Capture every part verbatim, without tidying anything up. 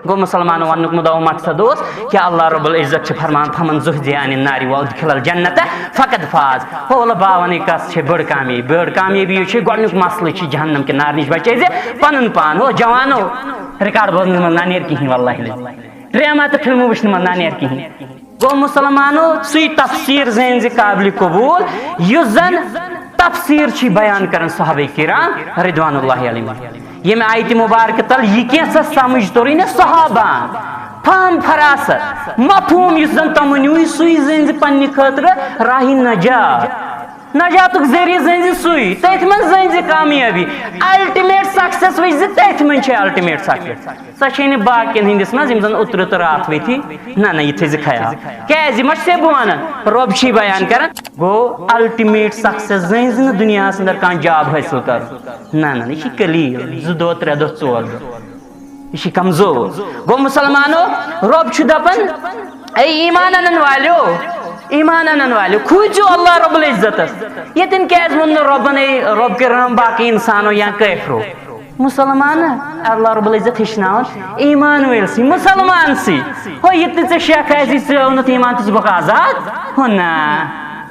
گوٚو، مُسلمانو وننُک مُدعا و مقصد اوس کہِ اللہ رب العزت چھُ فرمان، "فمن زحزح عن النار وادخل الجنة فقد فاز"۔ ہولہٕ باونٕے کس چھِ بٔڑ کامیٲبی؟ بٔڑ کامیٲبی چھِ، گۄڈنیُک مسلہٕ چھُ جہنم کہِ نارٕ نِش بچے زِ پنُن پان۔ ہو جوانو، ریکارڈ بوزنس منٛز نہ نیر کِہیٖنۍ، واللہ لٔج ڈرامہ تہٕ فلمہٕ وٕچھنہٕ منٛز نہ نیر کِہیٖنۍ۔ گوٚو، مُسلمانو، سُے تفسیر زٲنۍ زِ قابلِ قبوٗل، یُس زن تفسیر چھِ بیان کران صحابہ کرام رضوان اللہ علیہم۔ ییٚمہِ آیتِ مُبارکہٕ تل یہِ کینٛژھا سمجھ توٚرُے نہ صحابہن، فہم فراست، مفہوم یُس زن تِمو نیوٗ، سُے زٲنۍ زِ پننہِ خٲطرٕ راہِ نجات۔ نجاتُک ذٔریعہٕ زٲنۍ زِ سُے، تٔتھۍ منٛز زٲنۍ زِ کامیٲبی، ultimate success وٕچھ زِ تٔتھۍ منٛز چھِ ultimate success۔ سۄ چھے نہٕ باقین ہٕنٛدِس منٛز، یِم زن اوترٕ تہٕ راتھ ؤتھی۔ نہ، نہ، یہِ تھٲیزِ خیال۔ کیازِ؟ یہِ ما چھُسے بہٕ ونان، رۄب چھُے بیان کران۔ گوٚو، ultimate success زٲنۍ زِ نہٕ دُنیاہس اندر کانٛہہ job حٲصِل کرُن۔ نہ، نہ، نہ، یہِ چھِ قلیل، زٕ دۄہ، ترٛےٚ دۄہ، ژور دۄہ۔ یہِ چھِ کمزور۔ گوٚو، مُسلمانو، رۄب چھُ دپان، اے ایمان انن والیو، ایمان انن والیو، کھوٗژِو اللہ رب العزتس۔ ییٚتٮ۪ن کیازِ ووٚن نہٕ رۄبن، اے رۄب کٔرۍ رحم باقٕے انسانو یا کٲفرو؟ مُسلمان، اللہ رب العزت ہیٚچھناوان ایمان وٲلۍ سٕے، مُسلمان سٕے۔ ہو، یہِ تہِ ژےٚ شک آسی، ژٕ ٲونَتھ ایمان تہٕ ژٕ گوٚکھ آزاد؟ ہو نہ،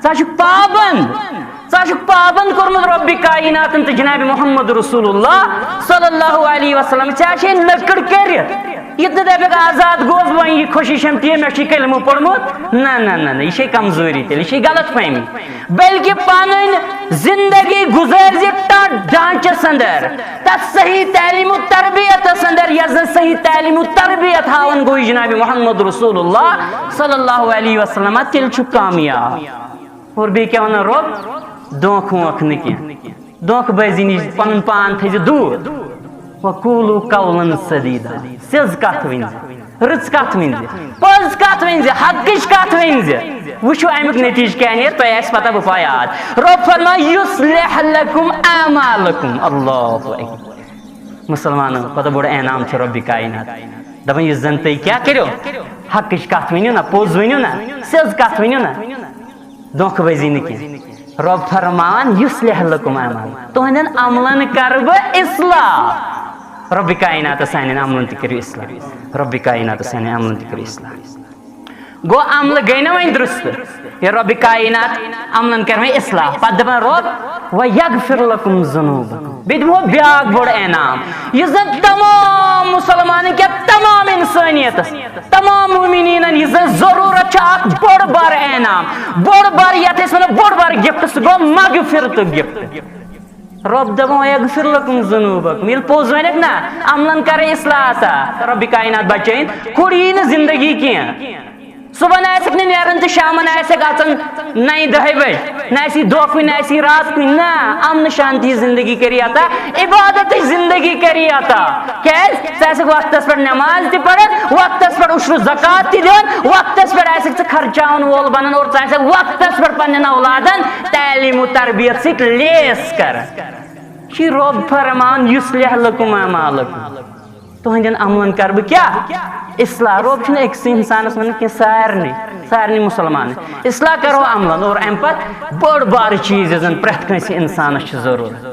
ژٕ ہا چھُکھ پابند، ژٕ ہا چھُکھ پابند کوٚرمُت رۄبِ کایناتن تہٕ جناب محمد رسول اللہ صلی اللہ علیہ وسلم۔ ژےٚ ہا چھے لٔکٕر کٔرِتھ۔ یہِ تہِ دَپٮ۪کھ آزاد گوس بہٕ، وۄنۍ یہِ خوشی چھَم تی، مےٚ چھُے کلمہٕ پوٚرمُت۔ نہ، نہ، نہ، نہ، یہِ چھے کمزوری تیٚلہِ، یہِ چھے غلط فہمی۔ بلکہِ پنٕنۍ زندگی گُزٲرۍ زِ تتھ ڈھانچس اندر، تتھ صحیح تعلیم و تربیتس اندر، یۄس زن صحیح تعلیم و تربیت ہاوان گوٚو جناب محمد رسول اللہ صلی اللہ علیہ وسلم، تیٚلہِ چھُ کامیاب۔ اور بیٚیہِ کیٛاہ ونان رۄب؟ دھوکہٕ ووکہٕ نہٕ کینٛہہ، دھوکہٕ بٲزی نِش پنُن پان تھٲیزِ دوٗر۔ وقولوا قولا سدیدا، سیٚز کتھ ؤنۍ زِ۔ رٕژ کتھ ؤنۍ زِ، پٔز کتھ ؤنۍ زِ، حقٕچ کتھ ؤنۍ زِ۔ وٕچھِو امیُک نتیجہٕ کیٛاہ نیرِ، تۄہہِ آسہِ پتہ بہٕ پاے آز۔ رۄب فرمان، یصلح لکم اعمالکم۔ اللہ اکبر۔ مُسلمانو، پتہ بوٚڑ انعام چھُ رۄبِ کاینات۔ دپان، یُس زن تُہۍ کیٛاہ کٔرِو؟ حقٕچ کتھ ؤنِو نہ، پوٚز ؤنِو نہ، سیٚز کتھ ؤنِو نہ۔ دھوکہٕ بٲزی نہٕ کینٛہہ۔ رۄب فرمان، یصلح لکم اعمال، تُہنٛدٮ۪ن عملن کرٕ بہٕ اصلاح۔ رۄبِ کایناتس سانٮ۪ن عملن تہِ کٔرِو اصلاح۔ رۄبِ کایناتس سانٮ۪ن عملن تہِ کٔرِو اصلاح۔ گوٚو، عملہٕ گٔے نہ وۄنۍ درست؟ یہِ رۄبِ کاینات عملن کر وۄنۍ اصلاح۔ پتہٕ دپان رۄب، ویغفر لکم ذنوبکم۔ بیٚیہِ دِمو بیٛاکھ بوٚڑ انعام، یُس زن تمام مُسلمانن کیٛاہ، تمام انسٲنیتس، تمام مومنینن یہِ زن ضروٗرت چھِ، اکھ بوٚڑ بار انعام، بوٚڑ بار، یتھ أسۍ ونو بوٚڑ بار gift، سُہ گوٚو مغفرتُک gift۔ رۄب دپان، "ویغفر لکم ذنوبکم"، ییٚلہِ پوٚز ونکھ نا، عملن کرے اصلاح عطا، رۄبِ کاینات بچٲیِن، کھُڑ یی نہٕ زندگی کینٛہہ۔ صبحن آسکھ نہٕ نیران تہٕ شامن آسکھ اژان نَیہِ دَہہِ بجہِ۔ نہ آسی دۄہ کُنہِ، نہ آسی رات کُنہِ، نہ، امن شانتی زندگی کری عطا، عبادتٕچ زندگی کری عطا۔ کیازِ؟ ژٕ آسکھ وقتس پٮ۪ٹھ نماز تہِ پران، وقتس پٮ۪ٹھ عشر و زکوٰۃ تہِ دِوان، وقتس پٮ۪ٹھ آسکھ ژٕ خرچاون وول بنان اور ژٕ آسکھ وقتس پٮ۪ٹھ پننٮ۪ن اولادن تعلیم و تربیت سۭتۍ لیس کران۔ چھُ رۄب فرمان، "یصلح لکم اعمالکم"۔ تُہنٛدٮ۪ن عملن کر بہٕ کیٛاہ؟ اصلاح۔ رۄب چھُنہٕ أکسٕے انسانس ونان کینٛہہ، سارنٕے، سارنٕے مسلمانن۔ اصلاح کرو عملن، اور امہِ پتہٕ بٔڑ بار چیٖز یُس زن پرٛٮ۪تھ کٲنٛسہِ انسانس چھُ ضروٗرت،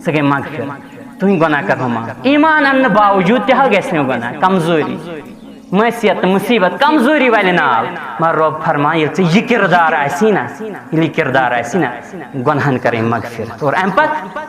سۄ گٔے مغفرت۔ تُہنٛدۍ گۄناہ کرہو معاف۔ ایمان اننہٕ باوجوٗد تہِ حظ گژھِ نہٕ گۄناہ، کمزوری، معصیت تہٕ مصیبت، کمزوری والہِ نال۔ مگر رۄب فرمان، ییٚلہِ ژےٚ یہِ کردار آسی نا، ییٚلہِ یہِ کردار آسی نا، گۄناہن کرے مغفرت۔ اور امہِ پتہٕ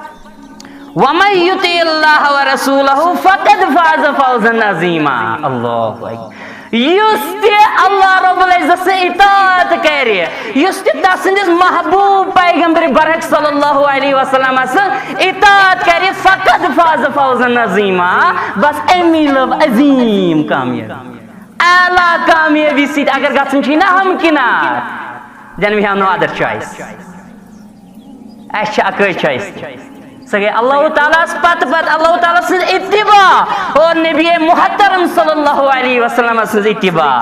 ومن یطع اللہ ورسولہ فقد فاز فوزا عظیما۔ اللہ اکبر۔ یُس تہِ اللہ رب العزت سٕنٛز اطاعت کرِ، یُس تہِ تسٕنٛدِس محبوب پیغمبر برحق صلی اللہ علیہ وسلم سٕنٛز اطاعت کرِ، فقد فاز فوزا عظیما، بس أمۍ میلٲو عظیم کامیٲبی، اعلیٰ کامیٲبی سۭتۍ۔ اگر گژھُن چھُے نا ہمکنار، then we have no other choice۔ اَسہِ چھِ اَکٲے choice۔ سۄ گٔے اللہ تعالیٰ ہَس پتہٕ پتہٕ اللہ تعالیٰ سٕنٛز اتباع اور نبی محترم صلی اللہ علیہ وسلم سٕنٛز اتباع۔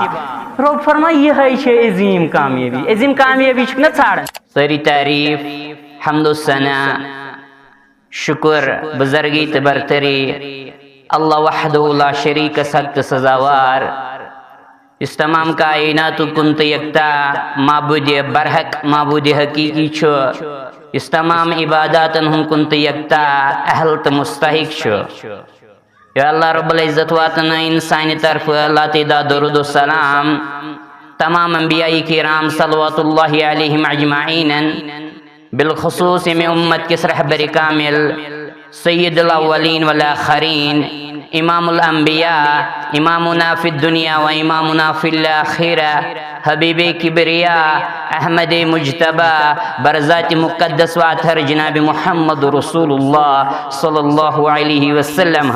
رۄب فرمایہِ، یِہوٚے چھِ عظیٖم کامیٲبی۔ عظیٖم کامیٲبی چھِکھ نہ ژھانٛڈان۔ سٲری تعریٖف، حمد و ثنا، شُکر، بُزرگی تہٕ برتری اللہ وحدہ لا شریٖکَس حق تہٕ سزاوار، یُس تمام کائناتُک کُن تہٕ یکتا معبوٗدِ برحق، معبوٗدِ حقیٖقی چھُ، یُس تمام عباداتن ہُنٛد کُن تہٕ یکتا اہل تہٕ مستحق چھُ۔ یا اللہ رب العزت واتنٲیِن سانہِ طرفہٕ لاتعداد درود و سلام تمام انبیاء کرام صلوات اللہ علیہم اجمعین، بالخصوص ییٚمہِ امت کِس رہبر کامل سید الاولین والآخرین، امام الانبیاء، امامنا فی الدنیا و امامنا فی الاخرہ، حبیب کبریا، احمد مجتبی، برذات مقدس و اطہر جناب محمد رسول اللہ صلی اللہ علیہ وسلم۔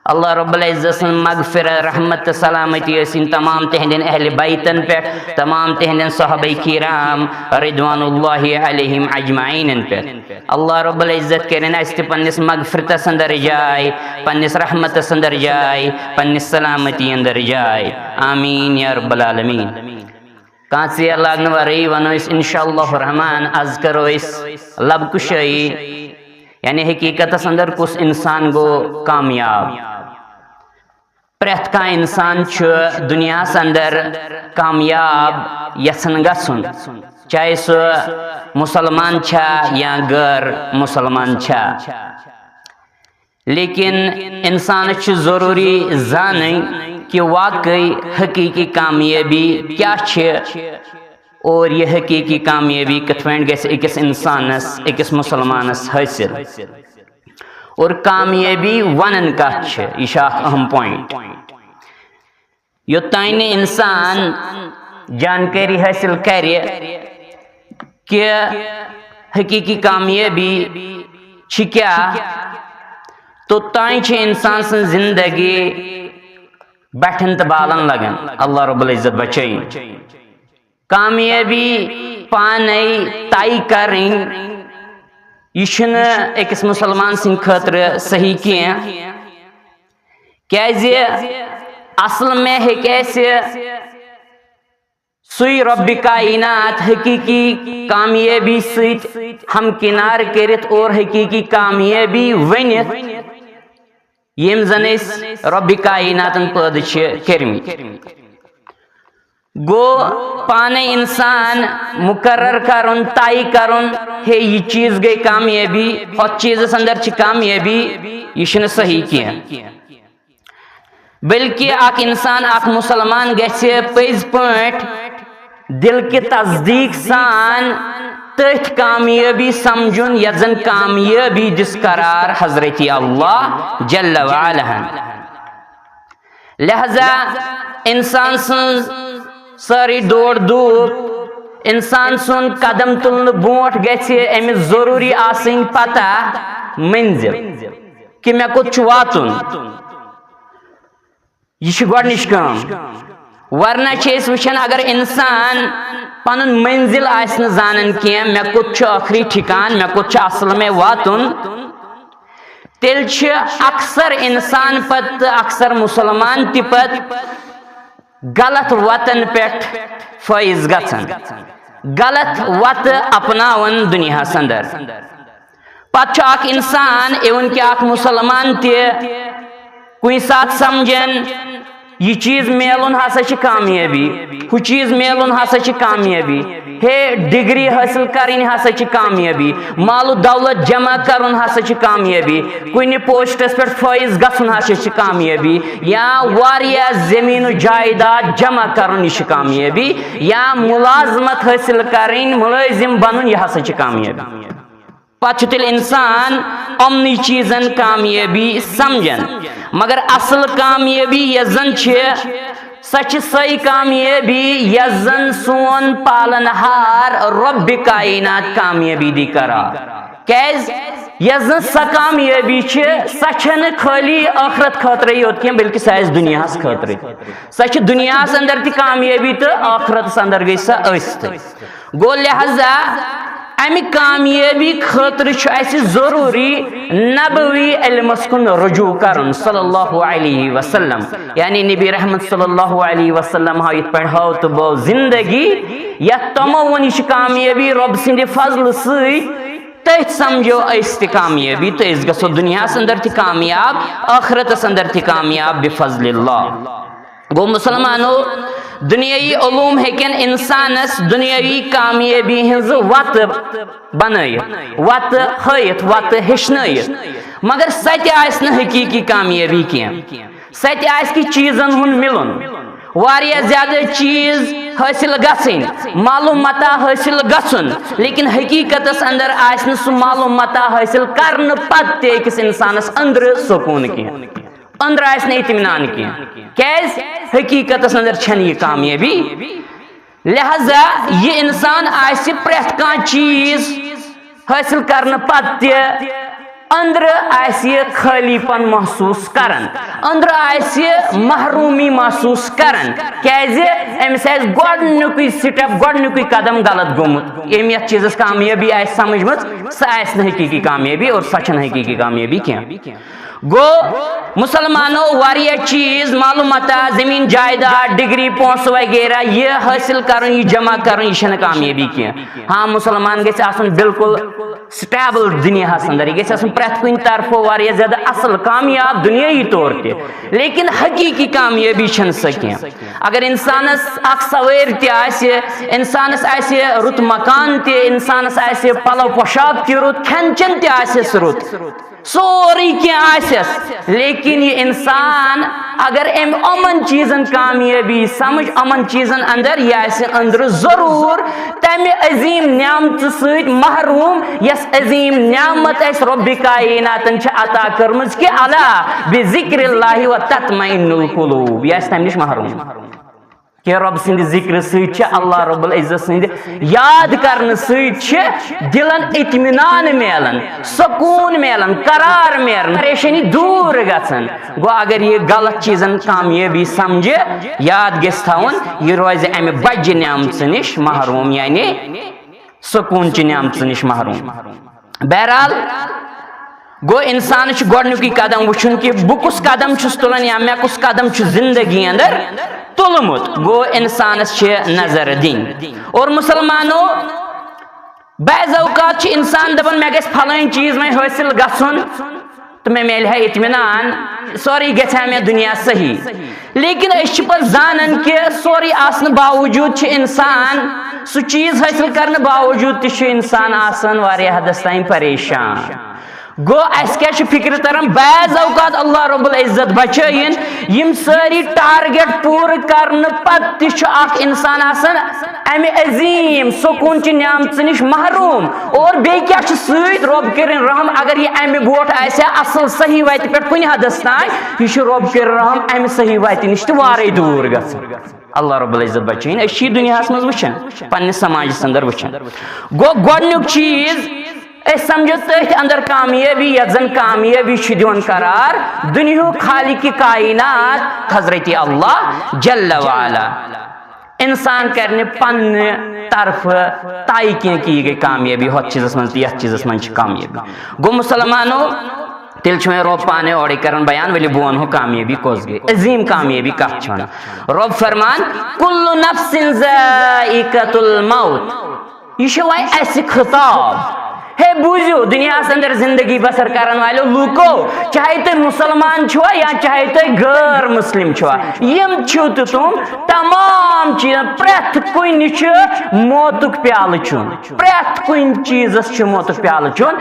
اللہ رب العزت سٕنٛز مغفرت، رحمت تہٕ سلامتی ٲسِن تمام تِہنٛدٮ۪ن اہل بیتن پٮ۪ٹھ، تمام تِہنٛدٮ۪ن صحابہ کرام رضوان اللہ علیہم اجمعینن پٮ۪ٹھ۔ اللہ رب العزت کٔرِن اَسہِ تہِ پننِس مغفرتس اندر جاے، پننِس رحمتس اندر جاے، پننِس سلامتی اندر جاے۔ آمین یا رب العالمین۔ کانٛہہ ژیر لاگنہٕ ورٲیی ونو أسۍ انشاءاللہ الرحمن، از کرو أسۍ لب کشٲیی، یعنی حقیقتس اندر کُس انسان گوٚو کامیاب۔ پرٛٮ۪تھ کانٛہہ انسان چھُ دُنیاہس اندر کامیاب یژھان گژھُن، چاہے سُہ مسلمان چھا یا غٲر مسلمان چھا۔ لیکن انسانس چھُ ضروٗری زانٕنۍ کہِ واقعی حقیٖقی کامیٲبی کیٛاہ چھِ اور یہِ حقیٖقی کامیٲبی کِتھ پٲٹھۍ گژھِ أکِس انسانس، أکِس مسلمانس حٲصِل۔ اور کامیٲبی ونان کتھ چھِ، یہِ چھِ اکھ اہم point۔ یوٚتام نہٕ انسان جانکٲری حٲصِل کرِ کہِ حقیٖقی کامیٲبی چھِ کیٛاہ، توٚتام چھِ انسان سٕنٛز زندگی بٹھٮ۪ن تہٕ بالن لگان۔ اللہ رب العزت بچٲیِن۔ کامیٲبی پانے طے کرٕنۍ، یہِ چھُنہٕ أکِس مسلمان سٕنٛدِ خٲطرٕ صحیح کینٛہہ، کیازِ اصل میں ہیٚکہِ اَسہِ سُے رب کائنات حقیٖقی کامیٲبی سۭتۍ ہمکنار کٔرِتھ اور حقیٖقی کامیٲبی ؤنِتھ، ییٚمۍ زن أسۍ رب کائناتن پٲدٕ چھِ کٔرمٕتۍ۔ گوٚو پانے انسان مقرر کرُن، طے کرُن، ہے، یہِ چیٖز گٔے کامیٲبی، ہۄتھ چیٖزس اندر چھِ کامیٲبی، یہِ چھُنہٕ صحیح کینٛہہ۔ بلکہ اکھ انسان، اکھ مسلمان گژھِ پٔزۍ پٲٹھۍ دل کہِ تصدیق سان تٔتھۍ کامیٲبی سمجھُن یتھ زن کامیٲبی دِژ قرار حضرت اللہ جل وعلا ہن۔ لہذا انسان سٕنٛز سٲرٕے دور دھوپ، انسان سُنٛد قدم تُلنہٕ برونٛٹھ گژھِ أمِس ضروٗری آسٕنۍ پتہ منزل کہِ مےٚ کوٚت چھُ واتُن۔ یہِ چھِ گۄڈٕنِچ کٲم۔ ورنہ چھِ أسۍ وٕچھان، اگر انسان پنُن منزل آسہِ نہٕ زانان کینٛہہ، مےٚ کوٚت چھُ ٲخری ٹھکان، مےٚ کوٚت چھُ اصل میں واتُن، تیٚلہِ چھِ اکثر انسان پتہٕ تہٕ اکثر مسلمان تہِ پتہٕ غلط وتن پٮ۪ٹھ فٲیز گژھان، غلط وتہٕ اپناوان دُنیاہس اندر۔ پتہٕ چھُ اکھ انسان، even کہِ اکھ مسلمان تہِ، کُنہِ ساتہٕ سمجھان، یہِ چیٖز میلُن ہسا چھِ کامیٲبی، ہُہ چیٖز میلُن ہسا چھِ کامیٲبی، ہے، ڈگری حٲصِل کرٕنۍ ہسا چھِ کامیٲبی، مال و دولت جمع کرُن ہسا چھِ کامیٲبی، کُنہِ پوسٹس پٮ۪ٹھ فٲیز گژھُن ہسا چھِ کامیٲبی، یا واریاہ زمین و جائیداد جمع کرُن، یہِ چھِ کامیٲبی، یا ملازمت حٲصِل کرٕنۍ، ملٲزم بنُن، یہِ ہسا چھِ کامیٲبی۔ پتہٕ چھُ تیٚلہِ انسان یِمنٕے چیٖزن کامیٲبی سمجھان۔ مگر اصل کامیٲبی یۄس زن چھِ، سۄ چھِ سۄے کامیٲبی یۄس زن سون پالن ہار رب کائنات کامیٲبی دی قرار۔ کیازِ؟ یۄس زن سۄ کامیٲبی چھِ، سۄ چھنہٕ خٲلی ٲخرت خٲطرے یوت کینٛہہ، بلکہِ سۄ آسہِ دُنیاہس خٲطرٕ۔ سۄ چھِ دُنیاہس اندر تہِ کامیٲبی تہٕ ٲخرتس اندر گٔے سۄ ٲسِتھٕے۔ گوٚو لہذا امہِ کامیٲبی خٲطرٕ چھُ اسہِ ضروٗری نبوی علمس کُن رجوع کرُن صلی اللہ علیہ وسلم، یعنی نبی رحمت صلی اللہ علیہ وسلم ہاو یِتھ پٲٹھۍ ہاو تہٕ بٲو زندگی، یتھ تِمو ووٚن یہِ چھِ کامیٲبی رۄب سٕنٛدِ فضلہٕ سۭتۍ، تٔتھۍ سمجھو أسۍ تہِ کامیٲبی تہٕ أسۍ گژھو دُنیاہس اندر تہِ کامیاب، ٲخرتس اندر تہِ کامیاب بفضل اللہ۔ گوٚو مسلمانو، دنیاوی علوم ہیٚکن انسانس دنیاوی کامیٲبی ہٕنٛز وتہٕ بنٲیِتھ، وتہٕ ہٲیِتھ، وتہٕ ہیٚچھنٲیِتھ، مگر سۄ تہِ آسہِ نہٕ حقیقی کامیٲبی کینٛہہ۔ سۄ تہِ آسہِ کہِ چیٖزن ہُنٛد مِلُن، واریاہ زیادٕ چیٖز حٲصِل گژھٕنۍ، معلوم متاع حٲصِل گژھُن، لیکن حقیقتس اندر آسہِ نہٕ سُہ معلوم متاع حٲصِل کرنہٕ پتہٕ تہِ أکِس انسانس أنٛدرٕ سکوٗن کینٛہہ، أنٛدرٕ آسہِ نہٕ اطمینان کینٛہہ۔ کیازِ؟ حقیقتس اندر چھنہٕ یہِ کامیٲبی۔ لہذا یہِ انسان آسہِ پرٛٮ۪تھ کانٛہہ چیٖز حٲصِل کرنہٕ پتہٕ تہِ أنٛدرٕ آسہِ یہِ خٲلی پن محسوٗس کران، أنٛدرٕ آسہِ محروٗمی محسوٗس کران۔ کیازِ؟ أمِس آسہِ گۄڈٕنیُکُے سٹیپ، گۄڈٕنیُکُے قدم غلط گوٚمُت۔ ییٚمۍ یتھ چیٖزس کامیٲبی آسہِ سمجھمٕژ، سۄ آسہِ نہٕ حقیقی کامیٲبی اور سۄ چھنہٕ حقیقی کامیٲبی کینٛہہ۔ گوٚو، مسلمانو واریاہ چیٖز، معلوم متاع، زمین جائیداد، ڈگری، پونسہٕ وغیرہ، یہِ حٲصِل کرُن، یہِ جمع کرُن، یہِ چھنہٕ کامیٲبی کینٛہہ۔ ہاں، مسلمان گژھِ آسُن بالکل سٹیبل دنیاہس اندر، یہِ گژھِ آسُن پرٛٮ۪تھ کُنہِ طرفہٕ واریاہ زیادٕ اصل، کامیاب دنیٲیی طور تہِ، لیکن حقیقی کامیٲبی چھنہٕ سۄ کینٛہہ۔ اگر انسانس اکھ سوٲرۍ تہِ آسہِ، انسانس آسہِ رُت مکان تہِ، انسانس آسہِ پلو پوشاک تہِ رُت، کھٮ۪ن چٮ۪ن تہِ آسٮ۪س رُت، سورُے کینٛہہ آسٮ۪س، لیکن یہِ انسان اگر أمۍ یِمن چیٖزن کامیٲبی سمجھ، یِمن چیٖزن اندر، یہِ آسہِ أنٛدرٕ ضروٗر تمہِ عظیٖم نعمتہٕ سۭتۍ محروٗم، یۄس عظیٖم نعمت اَسہِ رۄبِ کائناتن چھِ عطا کٔرمٕژ، کہِ الا بذکر اللہ و تطمئن القلوب، یہِ آسہِ تمہِ نِش محروٗم۔ کہ رۄب سٕنٛدِ ذِکرٕ سۭتۍ چھِ، اللہ رب العزت سٕنٛدِ یاد کرنہٕ سۭتۍ چھِ دِلن اطمینان میلان، سکوٗن میلان، قرار میلان، پریشٲنی دوٗر گژھان۔ گوٚو، اگر یہِ غلط چیٖزن کامیٲبی سمجھِ، یاد گژھِ تھاوُن، یہِ روزِ امہِ بجہِ نعمژٕ نِش محروٗم، یعنی سکوٗن چہِ نعمژٕ نِش محروٗم۔ بہرحال، گوٚو، انسانس چھُ گۄڈٕنیُکُے قدم وٕچھُن کہِ بہٕ کُس قدم چھُس تُلان یا مےٚ کُس قدم چھُ زندگی اندر تُلمُت۔ گوٚو، انسانس چھِ نظر دِنۍ۔ اور مسلمانو، بعض اوقات چھُ انسان دپان، مےٚ گژھِ پھلٲنۍ چیٖز وۄنۍ حٲصِل گژھُن تہٕ مےٚ میلہِ ہا اطمینان، سورُے گژھِ ہا مےٚ دُنیا صحیح۔ لیکن أسۍ چھِ پتہٕ زانان کہِ سورُے آسنہٕ باوجوٗد چھُ انسان، سُہ چیٖز حٲصِل کرنہٕ باوجوٗد تہِ چھُ انسان آسان واریاہ حدس تام پریشان۔ گوٚو، اَسہِ کیٛاہ چھُ فِکرِ تران؟ بعض اوقات اللہ رب العزت بچٲیِن، یِم سٲری ٹارگیٹ پوٗرٕ کرنہٕ پتہٕ تہِ چھُ اکھ انسان آسان امہِ عظیٖم سکوٗن چہِ نعمژٕ نِش محروٗم۔ اور بیٚیہِ کیٛاہ چھُ سۭتۍ؟ رۄب کٔرِن رحم، اگر یہِ امہِ برونٛٹھ آسہِ ہا اصل صحیح وتہِ پٮ۪ٹھ کُنہِ حدس تام، یہِ چھُ رۄب کٔرِن رحم امہِ صحیح وتہِ نِش تہِ وارے دوٗر گژھان۔ اللہ رب العزت بچٲیِن۔ أسۍ چھِ یہِ دُنیاہس منٛز وٕچھان، پننِس سماجس اندر وٕچھان۔ گوٚو، گۄڈٕنیُک چیٖز، أسۍ سمجھو تٔتھۍ اندر کامیٲبی، یتھ زن کامیٲبی چھُ دِوان قرار دُنیہُک خالق کائنات حضرت اللہ جل وعلا۔ انسان کرِ نہٕ پننہِ طرفہٕ طے کینٛہہ کہِ یہِ گٔے کامیٲبی، ہۄتھ چیٖزس منٛز تہٕ یتھ چیٖزس منٛز چھِ کامیٲبی۔ گوٚو مسلمانو، تیٚلہِ چھُ وۄنۍ رۄب پانے اورے کران بیان، ؤلِو بہٕ ونہو کامیٲبی کۄس گٔے، عظیٖم کامیٲبی کتھ چھِ ونان۔ رۄب فرمان، کل نفس ذائقۃ الموت۔ یہِ چھُ وۄنۍ اَسہِ خطاب۔ ہے بوٗزِو، دُنیاہَس اندر زندگی بسر کرن والٮ۪و لوٗکو، چاہے تُہۍ مُسلمان چھِوا یا چاہے تُہۍ غٲر مُسلِم چھِوا، یِم چھِو تہِ تِم، تمام چیٖز، پرٛٮ۪تھ کُنہِ چھُ موتُک پیالہٕ چیوٚن، پرٛٮ۪تھ کُنہِ چیٖزَس چھُ موتُک پیالہٕ چیوٚن۔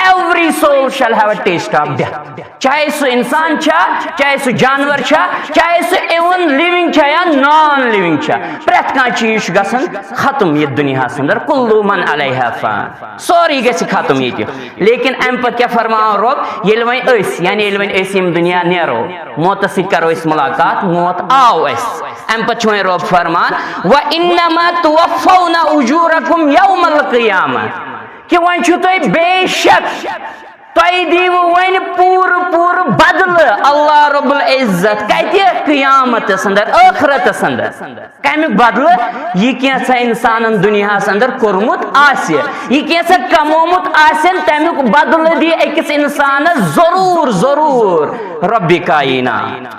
Every soul shall have a taste of death۔ چاہے سُہ انسان چھا، چاہے سُہ جانور چھا، چاہے سُہ even living چھا یا نان لِونگ چھا، پرٛٮ۪تھ کانٛہہ چیٖز چھُ گژھان ختم یتھ دُنیاہس اندر۔ کل من علیہا فان، سورُے گژھِ ختم ییٚتہِ۔ لیکن امہِ پتہٕ کیٛاہ فرماوان رۄب؟ ییٚلہِ وۄنۍ أسۍ، یعنی ییٚلہِ وۄنۍ أسۍ ییٚمہِ دُنیا نیرو، موتس سۭتۍ کرو أسۍ ملاقات، موت آو اسہِ، امہِ پتہٕ چھُ وۄنۍ رۄب فرمان، وانما توفون اجورکم یوم القیامہ، کہِ وۄنۍ چھُو تۄہہِ بے شک، تۄہہِ دِیِو وۄنۍ پوٗرٕ پوٗرٕ بدلہٕ اللہ رب العزت۔ کتہِ؟ قیامتس اندر، ٲخرتس اندر۔ کمہِ بدلہٕ؟ یہِ کینٛژھا انسانن دُنیاہس اندر کوٚرمُت آسہِ، یہِ کینٛژھا کمومُت آسن، تمیُک بدلہٕ دِیہِ أکِس انسانس ضروٗر، ضروٗر ربِ کائنات۔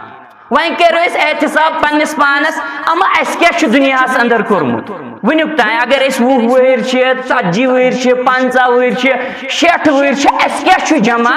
وۄنۍ کٔرِو أسۍ احتساب پننِس پانس، اما اسہِ کیٛاہ چھُ دُنیاہس اندر کوٚرمُت؟ وٕنیُک تام اگر أسۍ وُہ وٕہٕرۍ چھِ، ژتجی وٕہٕرۍ چھِ، پنٛژاہ وٕہٕرۍ چھِ، شیٹھ وٕہٕرۍ چھِ، اَسہِ کیٛاہ چھُ جمع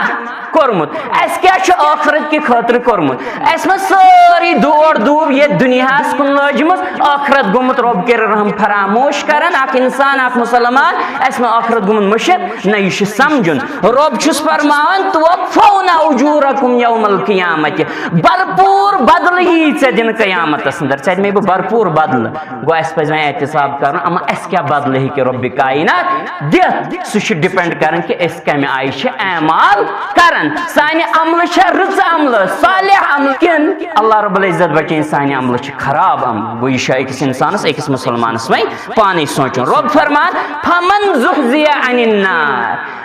کوٚرمُت؟ اَسہِ کیٛاہ چھُ ٲخرت کہِ خٲطرٕ کوٚرمُت؟ اَسہِ ما سٲرٕے دور دوٗر ییٚتہِ دُنیاہَس کُن لٲجمٕژ، ٲخرت گوٚمُت رۄب کٔرِنۍ رحم فراموش کران؟ اکھ انسان، اکھ مسلمان، اَسہِ ما ٲخرت گوٚمُت مٔشِتھ؟ نہ، یہِ چھُ سمجھُن۔ رۄب چھُس فرماوان، "توفون اجورکم یوم القیامت"، بھرپوٗر بدلہٕ یی ژےٚ دِنہٕ قیامتس اندر، ژےٚ دِمے بہٕ بھرپوٗر بدلہٕ۔ گوٚو، اَسہِ پَزِ وۄنۍ احتساب کَرُن، اَما اَسہِ کیٛاہ بدلہٕ ہیٚکہِ رۄبِ کائنات دِتھ؟ سُہ چھُ depend کَران کہِ أسۍ کَمہِ آیہِ چھِ اعمال کَران۔ سانہِ عملہٕ چھا رٕژٕ عملہٕ، صالح عملہٕ، کِنہٕ اللہ رب العزت بچٲیِن سانہِ عملہٕ چھِ خراب عملہٕ؟ گوٚو، یہِ چھُ أکِس اِنسانَس، أکِس مُسلمانَس وۄنۍ پانَے سونٛچُن۔ رۄب فرمان، "فمن زحزح عن النار"،